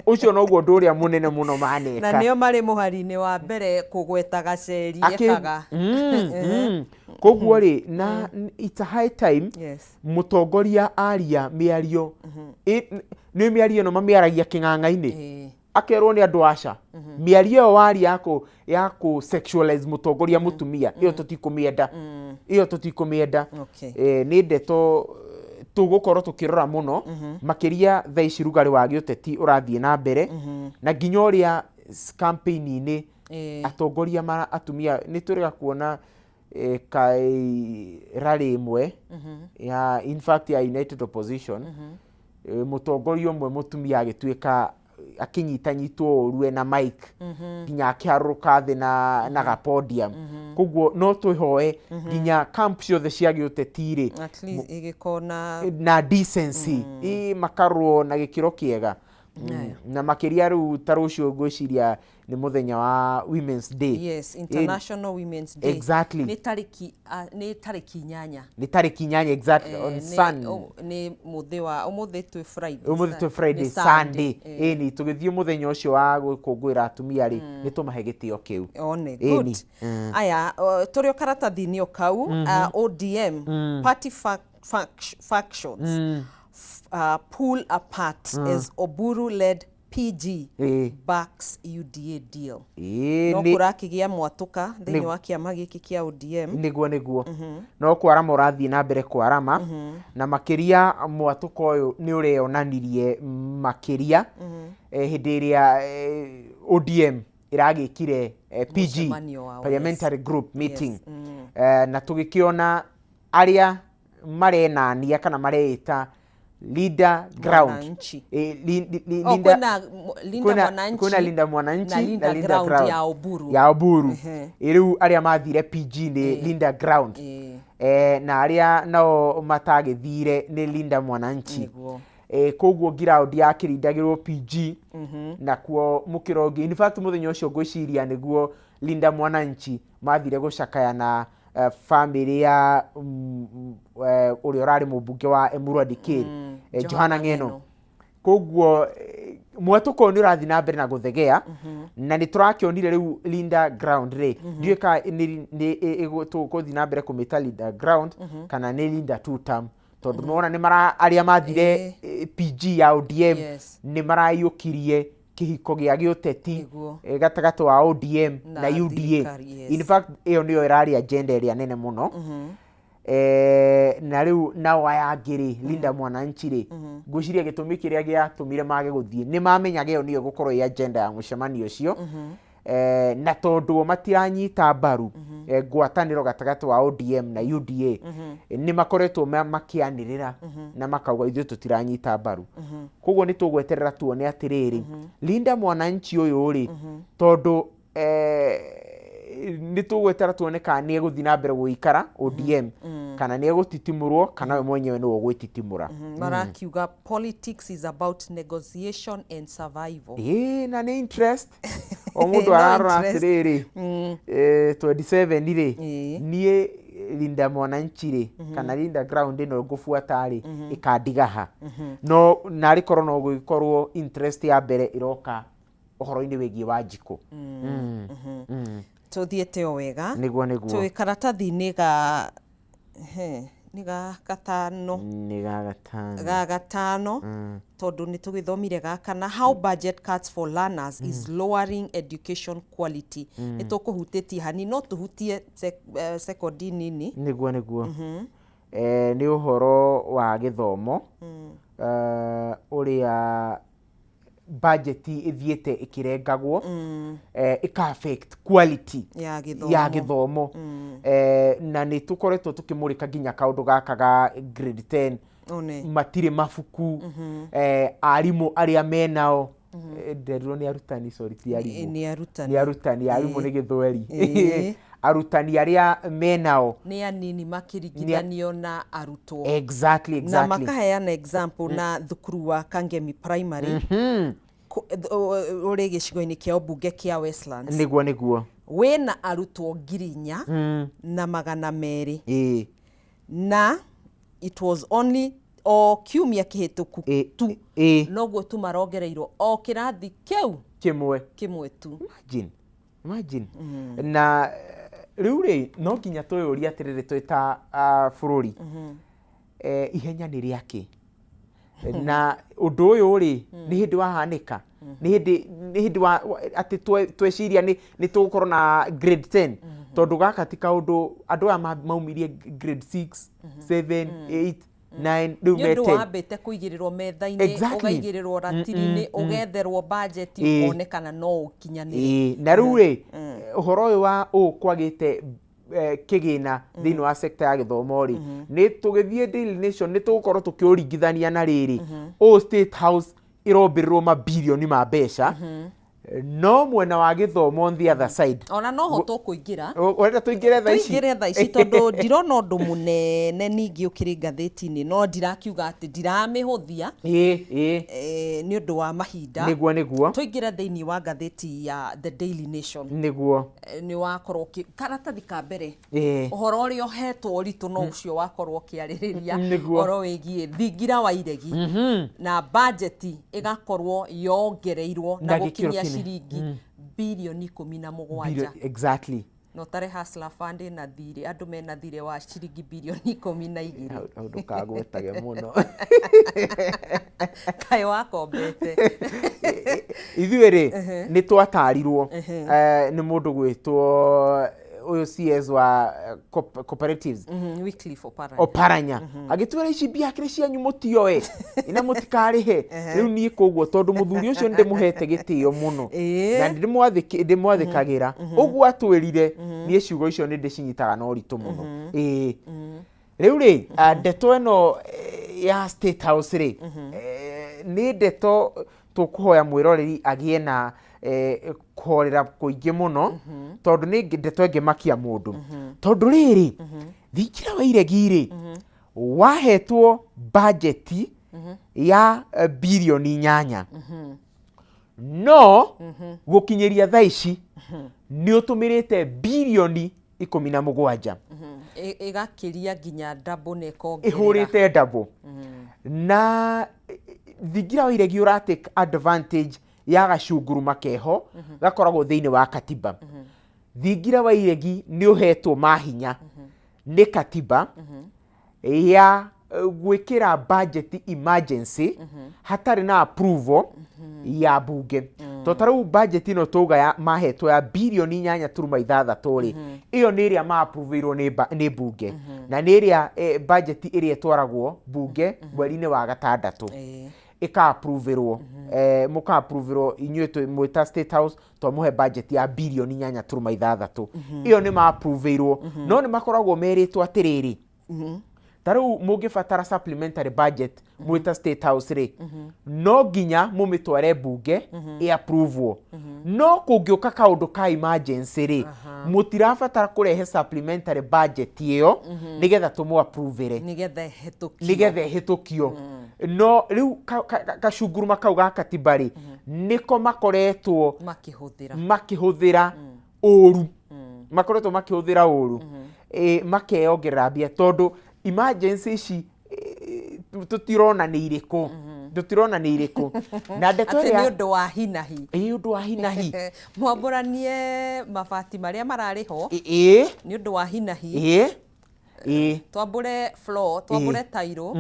Ũcio noguo ũndũ ũrĩa mũnene mũno Na maneka. nĩo marĩ mũhari-inĩ wa mbere kũgweta Gaceri ekaga. Koguo rĩ, na it's a high time mũtongoria aria mĩario nĩ mĩario ĩno mamĩaragia kĩng'ang'a-inĩ, akerwo nĩ andũ aca, mĩario ĩyo waria ya kũ sexualize mũtongoria mũtumia, ĩyo tũtikũmĩenda, ĩyo tũtikũmĩenda. Nĩ ndeto tũgũkorwo tũkĩrora mũno makĩria thaa ici rugarĩ wa gĩũteti ũrathiĩ na mbere, na nginya ũrĩa campaign-inĩ atongoria ma atumia nĩ twĩrĩga kuona kai rally ĩmwe ya, in fact, ya United Opposition, mũtongoria ũmwe mũtumia agĩtuĩka akĩnyitanyitwo ũru ena mic nginya akĩharũrũka thĩ na ga podium. Koguo no twĩhoe nginya camp ciothe cia gĩũteti rĩ, At least ĩgĩkorwo na na decency, ĩ makarũo na gĩkĩro kĩega. Na makĩria rĩu ta rũciũ ngwĩciria nĩ mũthenya wa Women's Day. Yes, International Women's Day. Nĩ tarĩki nĩ tarĩki 8. Nĩ tarĩki 8, exactly, on Sunday. Nĩ mũthĩ wa ũmũthĩ twĩ Friday. Ũmũthĩ twĩ Friday. Nĩ Sunday, ĩni tũgĩthiĩ mũthenya ũcio wa gũkũngũĩra atumia rĩ, nĩ tũmahe gĩtĩo kĩu. One. Good. Aya, tũrĩ o karatathi-inĩ o kau, ODM party factions pull apart as Oburu led PG backs UDA deal. No kũrakĩgĩa mwatũka thĩinĩ wa kĩama gĩkĩ kĩa ODM. Nĩguo no kwarama ũrathiĩ na mbere kwarama, na makĩria mwatũka ũyũ nĩ ũreyonanirie makĩria hĩndĩ ĩrĩa ODM ĩragĩkire PG, Mũcemanio wao, yes. Parliamentary Group meeting, na tũgĩkĩona arĩa marenania kana mareĩta Linda Ground. Mwananchi. Oh, Linda, kwĩna Linda Mwananchi kwĩna Linda Mwananchi na Linda Linda Ground Ground ya Oburu. Ya Oburu. Rĩu arĩa mathire PG nĩ Linda Ground, na arĩa nao matagĩthire nĩ Linda Mwananchi. Koguo ground yakĩrindagĩrwo PG nakuo mũkĩro ũngĩ. In fact, mũthenya ũcio ngwĩciria nĩguo Linda Mwananchi mathire gũcakaya na family ya ũrĩa ũrarĩ mũmbunge wa Emurua Dikirr, Johana Ng'eno. Ng'eno. Koguo mwatũka ũyũ nĩ ũrathiĩ na mbere na gũthegea, na nĩ tũrakĩonire rĩu Linda Ground rĩ, ndiũĩ kana nĩ tũgũthiĩ na mbere kũmĩta Linda Ground kana nĩ Linda Two Term, tondũ nĩwona nĩ mara arĩa mathire PG ya ODM nĩ maraiyũkirie kĩhiko gĩa gĩũteti gatagatĩ wa ODM na na UDA. Thirikari, yes. In fact, ĩyo nĩyo ĩrarĩ agenda ĩrĩa nene mũno. Na rĩu nao aya angĩ rĩ, Linda Mwananchi rĩ, ngwĩciria gĩtũmi kĩrĩa gĩatũmire mage gũthiĩ nĩ mamenyaga ĩyo nĩyo ĩgũkorwo ĩ agenda ya mũcemanio ũcio, na tondũ o matiranyita mbaru ngwatanĩro gatagatĩ wa ODM na UDA, nĩ makoretwo makĩanĩrĩra na makauga ithuĩ tũtiranyita mbaru. Koguo nĩ tũgweterera tuone atĩrĩrĩ, Linda Mwananchi ũyũ rĩ, tondũ nĩ tũgwetera tuone kana nĩ egũthiĩ na mbere gũikara ODM kana nĩ egũtitimũrwo kana we mwenyewe nĩwe ũgwĩtitimũra. Marakiuga politics is about negotiation and survival. Ĩĩ, na nĩ interest o mũndũ No ararora interest. atĩrĩrĩ, 27 rĩ, niĩ Linda Mwananchi rĩ, kana Linda Ground ĩno ngũbuata rĩ, ĩkandiga ha? No narĩ korwo no gũgĩkorwo interest ya mbere ĩroka ũhoro-inĩ wĩgiĩ Wanjikũ. Tũthiĩte o wega. Nĩguo. Twĩ karatathi-inĩ ga he, nĩ ga gatano. Nĩ ga gatano. Ga gatano, tondũ nĩ tũgĩthomire ga kana, how budget cuts for learners is lowering education quality. Nĩ tũkũhutĩtie hanini, no tũhutie sekondi nini. Nĩguo. Nĩ ũhoro wa gĩthomo, ũrĩa budget ĩthiĩte ĩkĩrengagwo, ĩka affect quality ya gĩthomo. Ya gĩthomo. Na nĩ tũkoretwo tũkĩmũrĩka nginya kaũndũ gaka ga grade 10 One. matirĩ mabuku, arimũ arĩa menao, nderirwo nĩ arutani, sorry, ti arimũ. Nĩ arutani. Nĩ arutani, arimũ nĩ gĩthweri. Arutani arĩa menao nĩ anini makĩringithanio na arutwo. Exactly. Na makaheana example na thukuru wa Kangemi Primary ũrĩ gĩcigo-inĩ kĩa ũmbunge kĩa Westlands. Nĩguo. Wĩna arutwo 4200, na it was only O kiumia kĩhĩtũku tu noguo tu marongereirwo o kĩrathi kĩu kĩmwe. Kĩmwe tu. Imagine, imagine. Na rĩu rĩ, no nginya twĩyũrie atĩrĩrĩ, twĩ ta bũrũri, ihenya nĩ rĩakĩ? Na ũndũ ũyũ rĩ, nĩ hĩndĩ wahanĩka, nĩ hĩndĩ atĩ tweciria nĩ tũgũkorwo na grade 10, tondũ gaka ti kaũndũ. Andũ aya maumirie grade 6, 7, 8, 9, rĩu nĩ me ũndũ 10. Wambĩte kũigĩrĩrwo metha-inĩ, ũgaigĩrĩrwo ratiri-inĩ, ũgetherwo bajeti, ũkonekana no ũkinyanĩre. Ĩĩ, na rĩu rĩ, ũhoro ũyũ wa ũũ kwagĩte kĩgĩna thĩinĩ wa sekta ya gĩthomo rĩ, nĩ tũgĩthiĩ Daily Nation nĩ tũgũkorwo tũkĩũringithania na rĩrĩ, ũũ State House ĩrombĩrĩrwo mabirioni ma mbeca, no mwena wa gĩthomo, on the other side, Ona noho tũkũingĩra. Ũrenda tũingĩre thaa ici? Tũingĩre thaa ici, tondũ ndirona ũndũ mũnene ningĩ ũkĩrĩ ngathĩti-inĩ, no ndirakiuga atĩ ndiramĩhũthia ĩĩ ĩĩ nĩ ũndũ wa mahinda. Nĩguo, nĩguo. Tũingĩre thĩinĩ wa ngathĩti ya The Daily Nation. Nĩ wakorwo karatathi ka mbere, ũhoro ũrĩa ũhetwo ũritũ no ũcio wakorwo ũkĩarĩrĩria ũhoro wĩgiĩ thingira wa iregi na bajeti ĩgakorwo yongereirwo na Na gĩkĩro gũkinyia kĩnene. ciringi birioni 17. Exactly. Na ũtare Hustler Fund ĩna thirĩ, andũ mena thirĩ wa ciringi birioni 12. Hau ndũkagwetage mũno. Kaĩ wakombete? Ithuĩ rĩ, nĩ twatarirwo nĩ mũndũ gwĩtwo ũyũ CS wa cooperatives. Wycliffe Oparanya. Oparanya agĩtwĩra ici mbia kĩrĩ cianyu, mũtioe na mũtikarĩhe. Rĩu niĩ koguo, tondũ mũthuri ũcio nĩ ndĩmũhete gĩtĩo mũno na nĩ ndĩmwathĩkagĩra, ũguo atwĩrire, niĩ ciugo icio nĩ ndĩcinyitaga na ũritũ mũno. Ĩĩ, rĩu rĩ, ndeto ĩno ya State House rĩ, nĩ ndeto tũkũhoya mwĩroreri agĩe na kũhorera kũingĩ mũno, tondũ nĩ ndeto ĩngĩmakia mũndũ, tondũ rĩrĩ, thingira wa iregi rĩ, wahetwo bajeti ya birioni 8, no gũkinyĩria thaa ici nĩ ũtũmĩrĩte birioni 17. Ĩgakĩria nginya double na ĩkongerera. Ĩhũrĩte double, na thingira wa iregi ũra take advantage ya gacunguruma keho gakoragwo thĩinĩ wa katiba. Thingira wa iregi nĩ ũhetwo mahinya nĩ katiba ya gwĩkĩra budget emergency hatarĩ na approval ya bunge, to ta rĩu budget ĩno tauga ya mahetwo ya birioni 8.6 rĩ, ĩyo nĩ ĩrĩa ma-approve-irwo nĩ bunge, na nĩ ĩrĩa budget ĩrĩa ĩtwaragwo bunge mweri-inĩ wa gatandatũ, ĩka-approve-ĩrwo, mũka-approve-ĩrwo inyuĩ mwĩ ta State House, twamũhe budget ya birioni 8.6. Ĩyo nĩ ma-approve-ĩrwo, no nĩ makoragwo merĩtwo atĩrĩrĩ, ta rĩu mũngĩbatara supplementary budget mwĩ ta State House rĩ, no nginya mũmĩtware bunge ĩ-approve-wo, no kũngĩũka kaũndũ ka emergency rĩ, mũtirabatara kũrehe supplementary budget ĩyo nĩgetha tũmũ-approve-ĩre. Nĩgetha ĩhetũkio. Nĩgetha ĩhĩtũkio. No rĩu kacunguruma kau ga katiba rĩ, nĩko makoretwo makĩhũthĩra. Makĩhũthĩra ũru, makoretwo makĩhũthĩra ũru, makeyongerera mbia, tondũ emergency ici tũtirona nĩ irĩkũ, tũtirona nĩ irĩkũ, na ndeto Atĩ nĩ ĩrĩa ũndũ wa hinahi. Ĩ, ũndũ wa hinahi. Mwambũranie mabati marĩa mararĩ ho nĩ ũndũ wa hinahi. ĩ ĩ Twambũre floor, twambũre tairo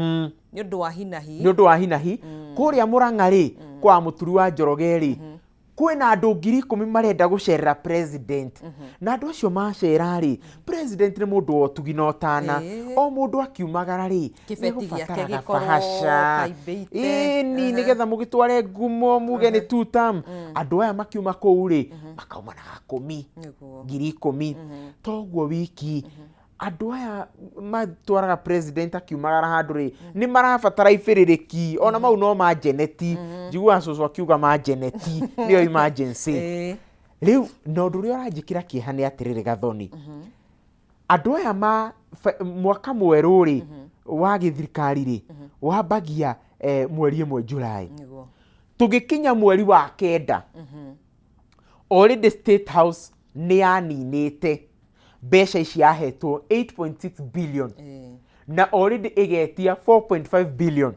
nĩ ũndũ wa hinahi. Nĩ ũndũ wa hinahi. Kũrĩa Mũrang'a rĩ, kwa mũturi wa Njoroge rĩ, kwĩna andũ 10,000 marenda gũcerera president, na andũ acio macera rĩ, president nĩ mũndũ wa ũtugi na ũtana. O mũndũ akiumagara rĩ, Kĩbeti gĩake nĩegũbatara gĩkorwo gabahasha kaimbĩte. Ĩni, nĩgetha mũgĩtware ngumo muge nĩ two term. Andũ aya makiuma kũu rĩ, makauma na gakũmi, 10,000. Toguo wiki andũ aya matwaraga president akiumagara handũ rĩ, nĩ marabatara ibĩrĩrĩki, ona mau no manjeneti. Njiguaga cũcũ akiuga manjeneti nĩyo emergency. Rĩu na ũndũ ũrĩa ũranjĩkĩra kĩeha nĩ atĩrĩrĩ, Gathoni, andũ aya ma mwaka mwerũ rĩ wa gĩthirikari rĩ, wambagia mweri 1 July. Tũgĩkinya mweri wa kenda, already State House nĩ yaninĩte mbeca ici yahetwo 8.6 billion. Na already ĩgetia 4.5 billion.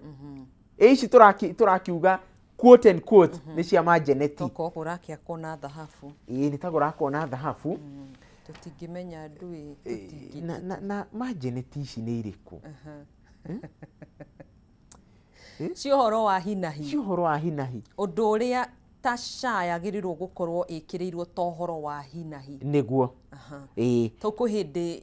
Ĩ ici tũrakiuga, quote and quote, nĩ cia manjeneti. Tokorwo kũrakĩakwo na thahabu. Ĩĩ, nĩ ta kũrakwo na thahabu. Tũtingĩmenya ndũĩ. Na manjeneti ici nĩ irĩkũ? Cia ũhoro wa hinahi. Cia ũhoro wa hinahi. Ũndũ ũrĩa ta SHA yagĩrĩirwo gũkorwo ĩkĩrĩirwo ta ũhoro wa hinahi. Nĩguo, ĩĩ. To kwĩ hĩndĩ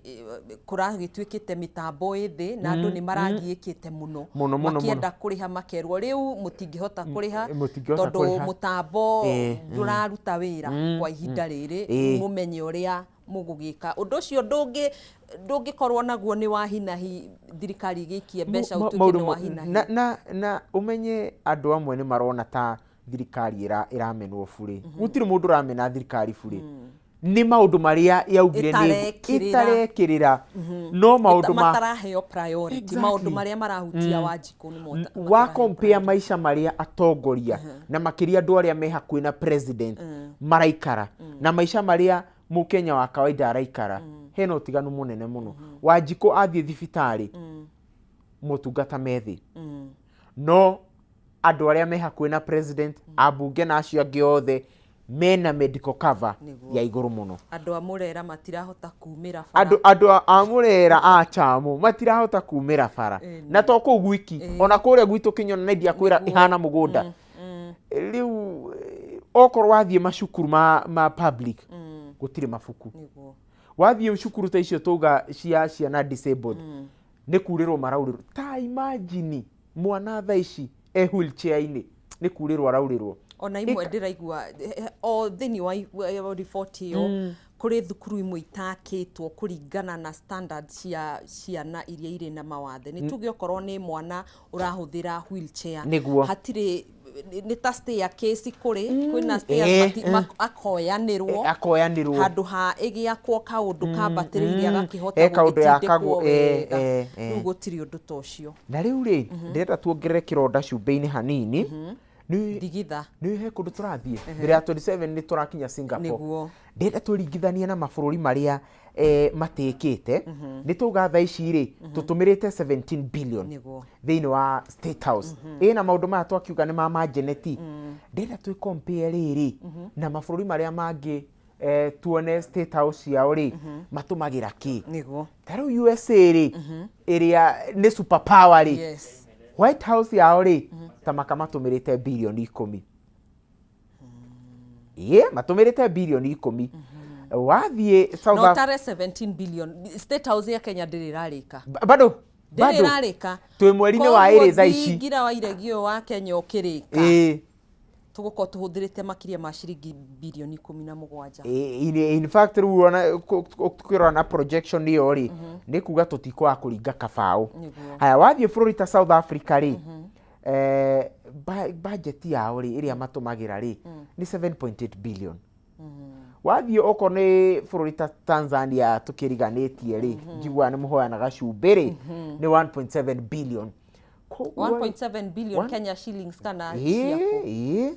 kũragĩtuĩkĩte mĩtambo ĩ thĩ na andũ nĩ maragiĩkĩte mũno. Mũno, mũno, mũno. Makĩenda kũrĩha makerwo rĩu mũtingĩhota kũrĩha. Mũtingĩhota tondũ kũrĩha. Mũtambo ndũraruta wĩra kwa ihinda rĩrĩ. Mũmenye ũrĩa mũgũgĩka. Ũndũ ũcio ndũngĩkorwo naguo nĩ wa hinahi, thirikari ĩgĩikie mbeca ũtuĩke maũndũ nĩ wa hinahi. Na ũmenye andũ amwe nĩ marona ta thirikari ĩramenwo burĩ. Gũtirĩ mũndũ ũramena thirikari burĩ. Nĩ maũndũ marĩa yaugire nĩ Ĩtarekĩrĩra. Ĩtarekĩrĩra, no maũndũ ma mataraheo priority. Maũndũ marĩa marahutia Wanjikũ nĩmo wa mataraheo compare maica marĩa atongoria na makĩria andũ arĩa me hakuhĩ na president maraikara na maica marĩa mũkenya wa kawaida araikara, hena ũtiganu mũnene mũno. Wanjikũ athiĩ thibitarĩ, motungata me thĩ, no andũ arĩa me hakuhĩ na president, ambunge na acio angĩ othe mena medical cover ya igũrũ mũno. Andũ a Mũrera matirahota kumĩra bara. Andũ a Mũrera a Chamu matirahota kumĩra bara, na to kũu gwiki, ona kũrĩa gwitũ Kĩnyona na ndiakwĩra ĩhana mũgũnda. Rĩu okorwo wathiĩ macukuru ma public, gũtirĩ mabuku. Wathiĩ cukuru ta icio tauga cia ciana disabled, nĩ kurĩrwo maraurĩrwo. Ta imagine mwana thaa ici e wheelchair-inĩ, nĩ kurĩrwo araurĩrwo. Ona imwe ndĩraigua o thĩinĩ wa riboti ĩyo, kũrĩ thukuru imwe itakĩtwo kũringana na standard cia ciana iria irĩ na mawathe. Nĩ tuge okorwo nĩ mwana ũrahũthĩra wheelchair, hatirĩ, nĩ ta staircase, kũrĩ kwĩna stairs, akoyanĩrwo. Akoyanĩrwo. Handũ ha ĩgĩakwo kaũndũ kambatĩrĩire agakĩhota He kaũndũ gũgĩtindĩkwo yakagwo, wega. Rĩu gũtirĩ ũndũ ta ũcio. Na rĩu rĩ, ndĩrenda tuongerere kĩronda cumbĩ-inĩ hanini. Nĩ Ndigitha. Nĩ he kũndũ tũrathiĩ mbere ya 27, nĩ tũrakinya Singapore. Ndĩrenda twĩringithanie na mabũrũri marĩa matĩkĩte. Nĩ tauga thaa ici rĩ, tũtũmĩrĩte 17 billion thĩinĩ wa State House, ĩna maũndũ maya twakiuga nĩ ma manjeneti. Ndĩrenda twĩ compare rĩrĩ na mabũrũri marĩa mangĩ, tuone State House ciao rĩ, matũmagĩra kĩ. Ta rĩu USA rĩ, ĩrĩa nĩ super power rĩ, White House yao rĩ, ta maka matũmĩrĩte birioni 10. Ĩĩ, matũmĩrĩte birioni 10. Wathiĩ South No tare 17 billion, State House ya Kenya ndĩrĩ ĩrarĩka. Bado ndĩrĩ bado ĩrarĩka. Twĩ mweri-inĩ wa 2 thaa ici. Thingira wa iregi ũyũ wa Kenya ũkĩrĩka, tũgũkorwo tũhũthĩrĩte makĩria ma ciringi birioni 17. In fact, rĩu ona tukĩrora na projection ĩyo rĩ, nĩ kuga tũtikwaga kũringa kabaũ. Haya, wathiĩ bũrũri ta South Africa rĩ, budget yao rĩ, ĩrĩa matũmagĩra rĩ, nĩ 7.8 billion. Wathiĩ okorwo nĩ bũrũri ta Tanzania tũkĩriganĩtie rĩ, njiguaga nĩ mũhoyanaga cumbĩ rĩ, nĩ 1.7 billion. Koguo rĩ, 1.7 billion Kenya shillings kana ciaku? Ĩĩ,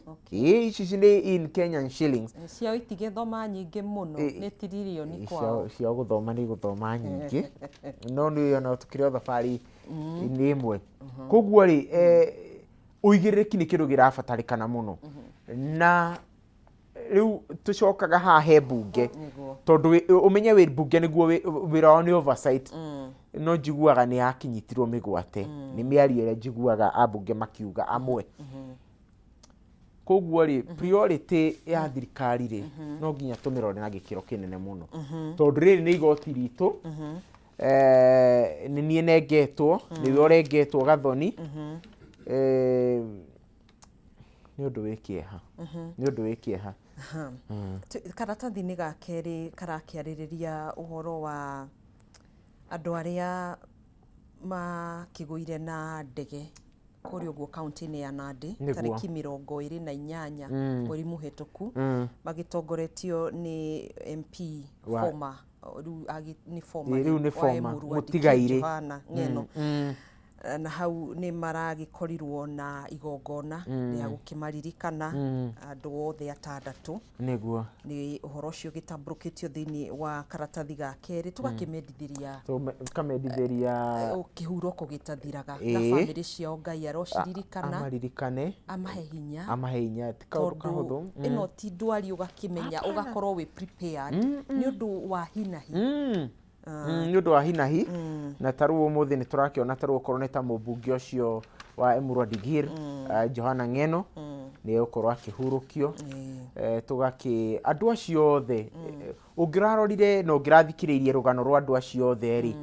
ici nĩ in Kenyan shillings. Ciao itigĩthoma nyingĩ mũno, nĩ tiririoni kwao. Ciao gũthoma nĩ gũthoma nyingĩ, no nĩ ona tũkĩrĩ o thabarĩ nĩ ĩmwe. Koguo rĩ, ũigĩrĩrĩki nĩ kĩndũ kĩrabatarĩkana mũno, na rĩu tũcokaga haha he mbunge, tondũ ũmenye wĩ mbunge nĩguo wĩra wao nĩ oversight, no njiguaga nĩ yakinyitirwo mĩgwate nĩ mĩario ĩrĩa njiguaga ambunge makiuga amwe. Koguo rĩ, priority ya thirikari rĩ, no nginya tũmĩrore na gĩkĩro kĩnene mũno, tondũ rĩrĩ nĩ igoti ritũ. Nĩ niĩ nengetwo, nĩwe ũrengetwo gathoni. Nĩ ũndũ wĩ kĩeha, nĩ ũndũ wĩ kĩeha. Karatathi-inĩ ga kerĩ karakĩarĩrĩria ũhoro wa andũ arĩa makĩgũire na ndege kũrĩa ũguo kaunti-inĩ ya Nandi, tarĩki 28 mweri mũhĩtũku, magĩtongoretio nĩ MP former, rĩu nĩ former Rĩu nĩ wa former, Emurua Dikirr mũtigairĩ. Johana Ng'eno. Na hau nĩ maragĩkorirwo na igongona rĩa gũkĩmaririkana andũ othe atandatũ. Nĩ ũhoro ũcio ũgĩtambũrũkĩtio thĩinĩ wa karatathi ga kerĩ, tũgakĩmendithĩria Tũkamendithĩria kĩhurũko gĩtathiraga na bamĩrĩ ciao. Ngai arociririkana, amaririkane, amahe hinya. Amahe hinya. Ti kaũndũ tondũ kahũthũ. Ĩno ti ndwari ũgakĩmenya ũgakorwo wĩ prepared, nĩ ũndũ wa hinahi. Nĩ ũndũ wa hinahi, na ta rĩu ũmũthĩ nĩ tũrakĩona ta rĩu okorwo nĩ ta mũmbunge ũcio wa Emurua Dikirr, Johana Ng'eno, nĩ egũkorwo akĩhurũkio. Tũgakĩ andũ acio othe, ũngĩrarorire na ũngĩrathikĩrĩirie rũgano rwa andũ acio othe rĩ,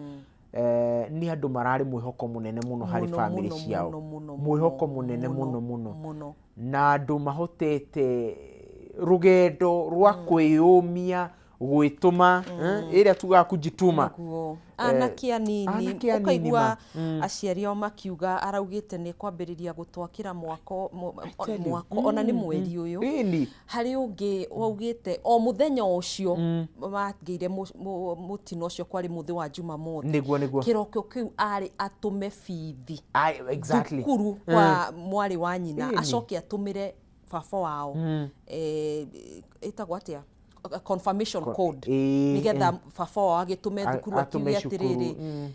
nĩ andũ mararĩ mwĩhoko mũnene mũno harĩ bamĩrĩ ciao. Mwĩhoko mũnene mũno mũno. Na andũ mahotete rũgendo rwa kwĩyũmia, gwĩtũma, ĩrĩa tugaga kujituma. Nĩguo, anake anini. Anake anini. Ũkaigua ma. Aciari ao makiuga araugĩte nĩ kwambĩrĩria gũtwakĩra mwako Tell you. mwako ona nĩ mweri ũyũ. Harĩ ũngĩ waugĩte o mũthenya ũcio wagĩire mũtino ũcio, kwarĩ mũthĩ wa Jumamothi, Nĩguo. kĩroko kĩu arĩ atũme bithi thukuru kwa mwarĩ wa nyina, acoke atũmĩre baba wao, ĩtagwo atĩa, confirmation code, nĩgetha baba wao agĩtũme thukuru atũme akiuge cukuru, atĩrĩrĩ,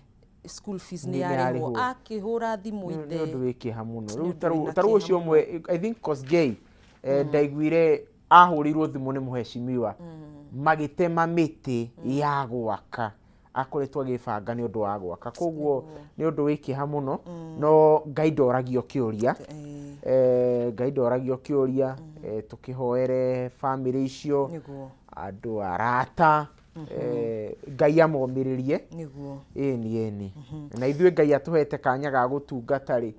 school fees nĩ nĩ yarĩhwo. yarĩhwo. Akĩhũra thimũ Nĩ ithe. ũndũ wĩ kĩeha mũno. Nĩ Rĩu ũndũ wĩna ta rĩu kĩeha ũcio ũmwe, I think Kosgei, ndaiguire ahũrĩirwo thimũ nĩ mũhecimiwa magĩtema mĩtĩ ya gwaka, akoretwo agĩbanga nĩ ũndũ wa gwaka. Koguo nĩ ũndũ wĩ kĩeha mũno, no Ngai ndoragio kĩũria. Ngai ndoragio kĩũria. Tũkĩhoere bamĩrĩ icio, andũ arata, Ngai amomĩrĩrie. Ĩni, ĩni, na ithuĩ Ngai atũhete kanya ga gũtungata rĩ,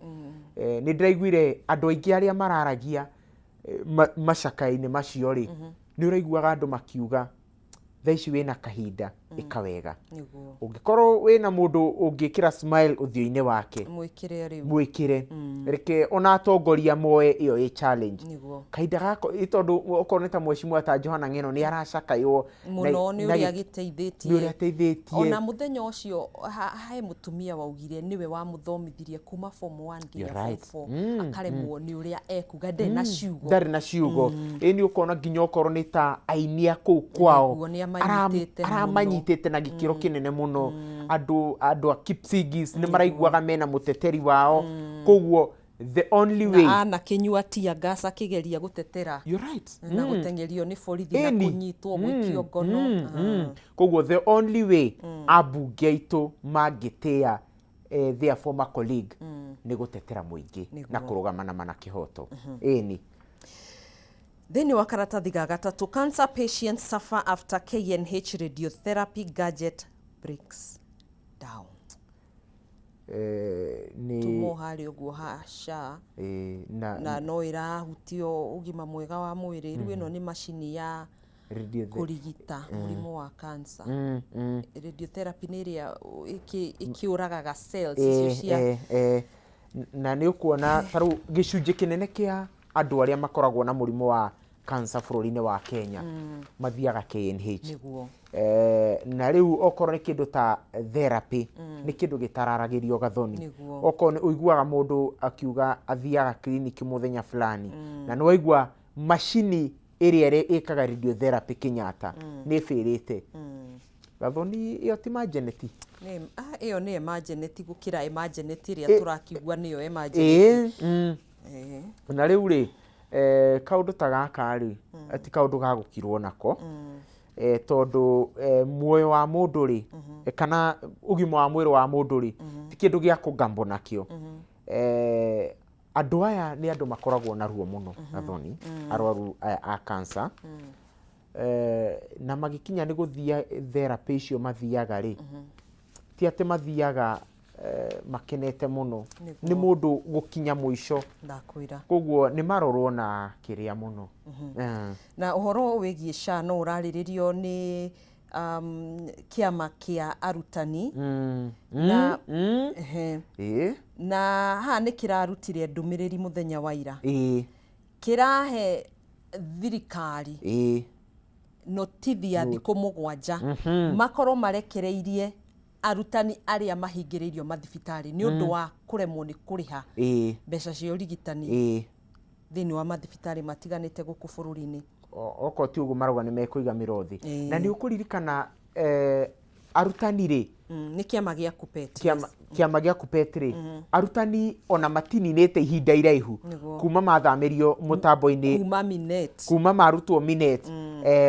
nĩ ndĩraiguire andũ aingĩ arĩa mararagia macakaĩ-inĩ macio rĩ, nĩ ũraiguaga andũ makiuga thaa ici wĩna kahinda, ĩka wega. Ũngĩkorwo wĩna mũndũ ũngĩkĩra smile ũthiũ-inĩ wake, Mwĩkĩre rĩu. Mwĩkĩre. Reke ona atongoria moe ĩyo ĩ challenge kahinda gako, ĩ tondũ okorwo nĩ ta mheshimiwa ta Johana Ng'eno nĩ aracakaywo mũno nĩ ũrĩa agĩteithĩtie. Nĩ ũrĩa ateithĩtie. Ona mũthenya ũcio he mũtumia waugire nĩwe wamũthomithirie kuma form 1 nginya You're form right. 4, akaremwo nĩ ũrĩa ekuga, ndarĩ na ciugo. Ndarĩ na ciugo. Ĩ nĩ ũkona nginya okorwo nĩ ta aini a kũu kwao, Nĩguo, nĩ amanyitĩte mũno. Aramanyitĩte na gĩkĩro kĩnene mũno. Andũ a Kipsigis nĩ maraiguaga mena mũteteri wao, koguo the only way Na anakĩnyua tear gas akĩgeria gũtetera You're right. na gũteng'erio nĩ borithi na kũnyitwo, gũikio ngono. Koguo the only way ambunge aitũ mangĩtĩa their former colleague nĩ gũtetera mũingĩ na kũrũgama na mana kĩhoto. Ĩni. Thĩinĩ wa karatathi ga gatatũ, cancer patients suffer after KNH radiotherapy gadget breaks down. Nĩ Tumo harĩa ũguo ha SHA na, na no ĩrahutio ũgima mwega wa mwĩrĩ. Rĩu ĩno nĩ macini ya kũrigita mũrimũ wa cancer. Radiotherapy nĩ ĩrĩa ĩkĩũragaga cells icio cia Na nĩ ũkuona ta rĩu gĩcunjĩ kĩnene kĩa andũ arĩa makoragwo na mũrimũ wa cancer bũrũri-inĩ wa Kenya mathiaga KNH. Na rĩu okorwo nĩ kĩndũ ta therapy, nĩ kĩndũ gĩtararagĩrio, Gathoni. Okorwo nĩ ũiguaga mũndũ akiuga athiaga clinic mũthenya fulani, na nĩ waigua macini ĩrĩa ĩkaga radiotherapy Kenyatta nĩ ĩbĩrĩte, Gathoni, ĩyo ti emergency. Ĩyo nĩ emergency gũkĩra emergency ĩrĩa tũrakiugua nĩyo emergency. Ĩĩ. Na rĩu rĩ, kaũndũ ta gaka rĩ, ti kaũndũ ga gũkirwo nako, tondũ muoyo wa mũndũ rĩ, kana ũgima wa mwĩrĩ wa mũndũ rĩ, ti kĩndũ gĩa kũgambo nakĩo. Andũ aya nĩ andũ makoragwo na ruo mũno, Gathoni, arwaru aya a cancer. Na magĩkinya nĩ gũthia therapy icio mathiaga rĩ, ti atĩ mathiaga makenete mũno. Nĩ mũndũ gũkinya mũico. Ndakwĩra. Koguo nĩ marorwo na kĩrĩa mũno. Na ũhoro wĩgiĩ SHA no ũrarĩrĩrio nĩ kĩama kĩa arutani na na haha nĩ kĩrarutire ndũmĩrĩri mũthenya wa ira, kĩrahe thirikari notithi ya thikũ 7 makorwo marekereirie Arutani arĩa mahingĩrĩirio mathibitarĩ nĩ ũndũ wa kũremwo nĩ kũrĩha mbeca cia ũrigitani thĩinĩ wa mathibitarĩ matiganĩte gũkũ bũrũri-inĩ. Okorwo ti ũguo marauga nĩ mekũiga mĩro thĩ. Na nĩ ũkũririkana arutani rĩ, Nĩ kĩama gĩa KUPPET. Kĩama gĩa KUPPET rĩ, arutani ona matininĩte ihinda iraihu kuma mathamĩrio mũtambo-inĩ, kuma Minet, kuma marutwo Minet,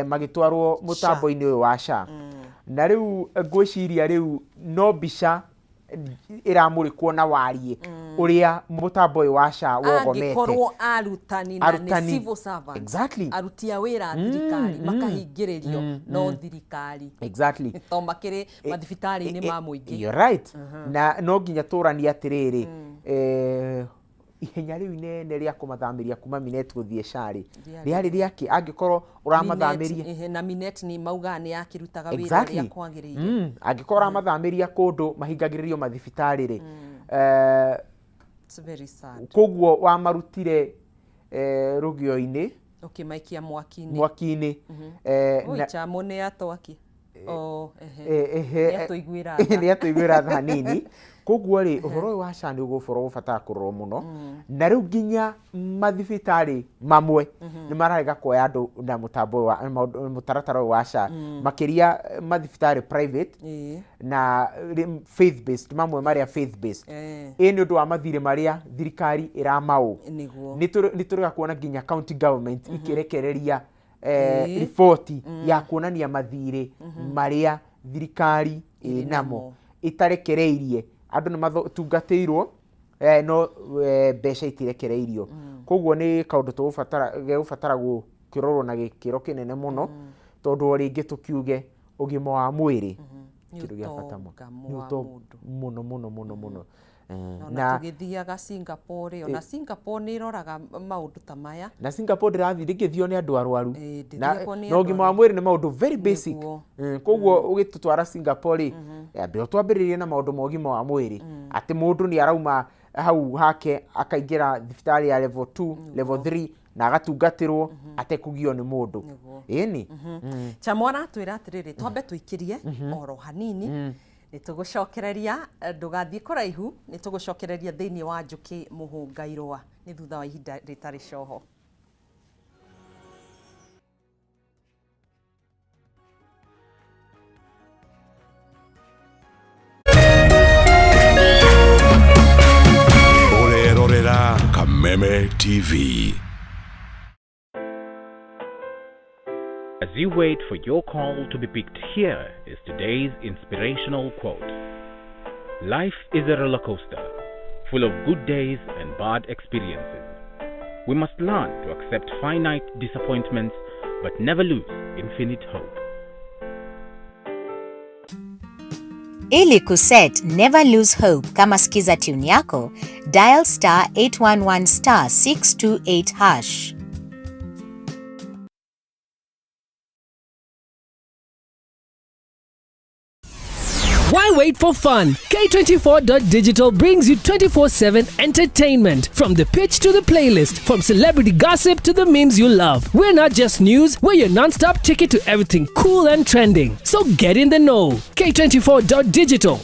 magĩtwarwo mũtambo-inĩ ũyũ wa SHA. Na rĩu ngwĩciria rĩu no mbica ĩramũrĩkwo na wariĩ ũrĩa mũtambo ũyũ wa SHA wogomete. Angĩkorwo arutani na nĩ Arutani. civil servants, aruti a wĩra a thirikari makahingĩrĩrio no thirikari, to makĩrĩ mathibitarĩ-inĩ ma mũingĩ. You're right. Na no nginya tũranie atĩrĩrĩ, ihenya rĩu inene rĩa kũmathamĩria kuma Minet gũthiĩ SHA rĩ, rĩarĩ rĩakĩ angĩkorwo ũramathamĩria Minet, na Minet nĩ maugaga nĩ yakĩrutaga wĩra ũrĩa kwagĩrĩire. Angĩkorwo ũramathamĩria kũndũ mahingagĩrĩrio mathibitarĩ rĩ, It's very sad. Koguo wamarutire rũgĩo-inĩ, ũkĩmaikia mwaki-inĩ, mwaki-inĩ. Oi, chamo nĩ atwaki. Oh, ehe. Ehe, Nĩ atũiguĩra tha. Nĩ atũiguĩra tha hanini. Koguo rĩ, ũhoro ũyũ wa SHA nĩ ũgũkorwo ũbatara kũrorwo mũno. Na rĩu nginya mathibitarĩ mamwe nĩ mararega kuoya andũ na mũtambo ũyũ wa mũtaratara ũyũ wa SHA, makĩria mathibitarĩ private na faith based, mamwe marĩa faith based. Ĩ nĩ ũndũ wa mathirĩ marĩa thirikari ĩramaũ. Nĩ tũrega kuona nginya county government ikĩrekereria riboti ya kuonania mathirĩ marĩa thirikari ĩ namo namo. Ĩtarekereirie. Andũ nĩ matungatĩirwo, no mbeca itirekereirio. Koguo nĩ kaũndũ tũgũbatara gegũbatara gũkĩrorwo na gĩkĩro kĩnene mũno, tondũ o rĩngĩ tũkiuge ũgima wa mwĩrĩ Nĩ kĩndũ gĩa bata mũno. ũtonga Nĩ wa ũtonga mũndũ. Mũno mũno mũno mũno. Ona Na tũgĩthiaga Singapore rĩ, ona Singapore nĩ ĩroraga maũndũ ta maya. Na Singapore ndĩrathiĩ ndĩngĩthio nĩ andũ arwaru. Na Ndĩthiagwo nĩ na andũ ũgima wa mwĩrĩ nĩ maũndũ very basic. Koguo ũgĩtũtwara Singapore rĩ, ambe ũtwambĩrĩrie na maũndũ ma ũgima wa mwĩrĩ, atĩ mũndũ nĩ arauma hau hake akaingĩra thibitarĩ ya level 2, level 3 na agatungatĩrwo atekũgio nĩ mũndũ. Ĩni. Chamo aratwĩra atĩrĩrĩ, twambe tũikĩrie oro hanini, nĩ tũgũcokereria. Ndũgathiĩ kũraihu, nĩ tũgũcokereria thĩinĩ wa Njũkĩ Mũhũnga Irũa nĩ thutha wa ihinda rĩtarĩ coho. Ũrerorera Kameme TV. As you wait for your call to be picked, here is today's inspirational quote. Life is a roller coaster, full of good days and bad experiences. We must learn to accept finite disappointments but never lose infinite hope. Ili kuset Never Lose Hope kama skiza tune yako, dial *811*628#. Why wait for fun? K24.digital brings you 24/7 entertainment. From the pitch to the playlist, from celebrity gossip to the memes you love. We're not just news, we're your non stop ticket to everything cool and trending. So get in the know. K24.digital.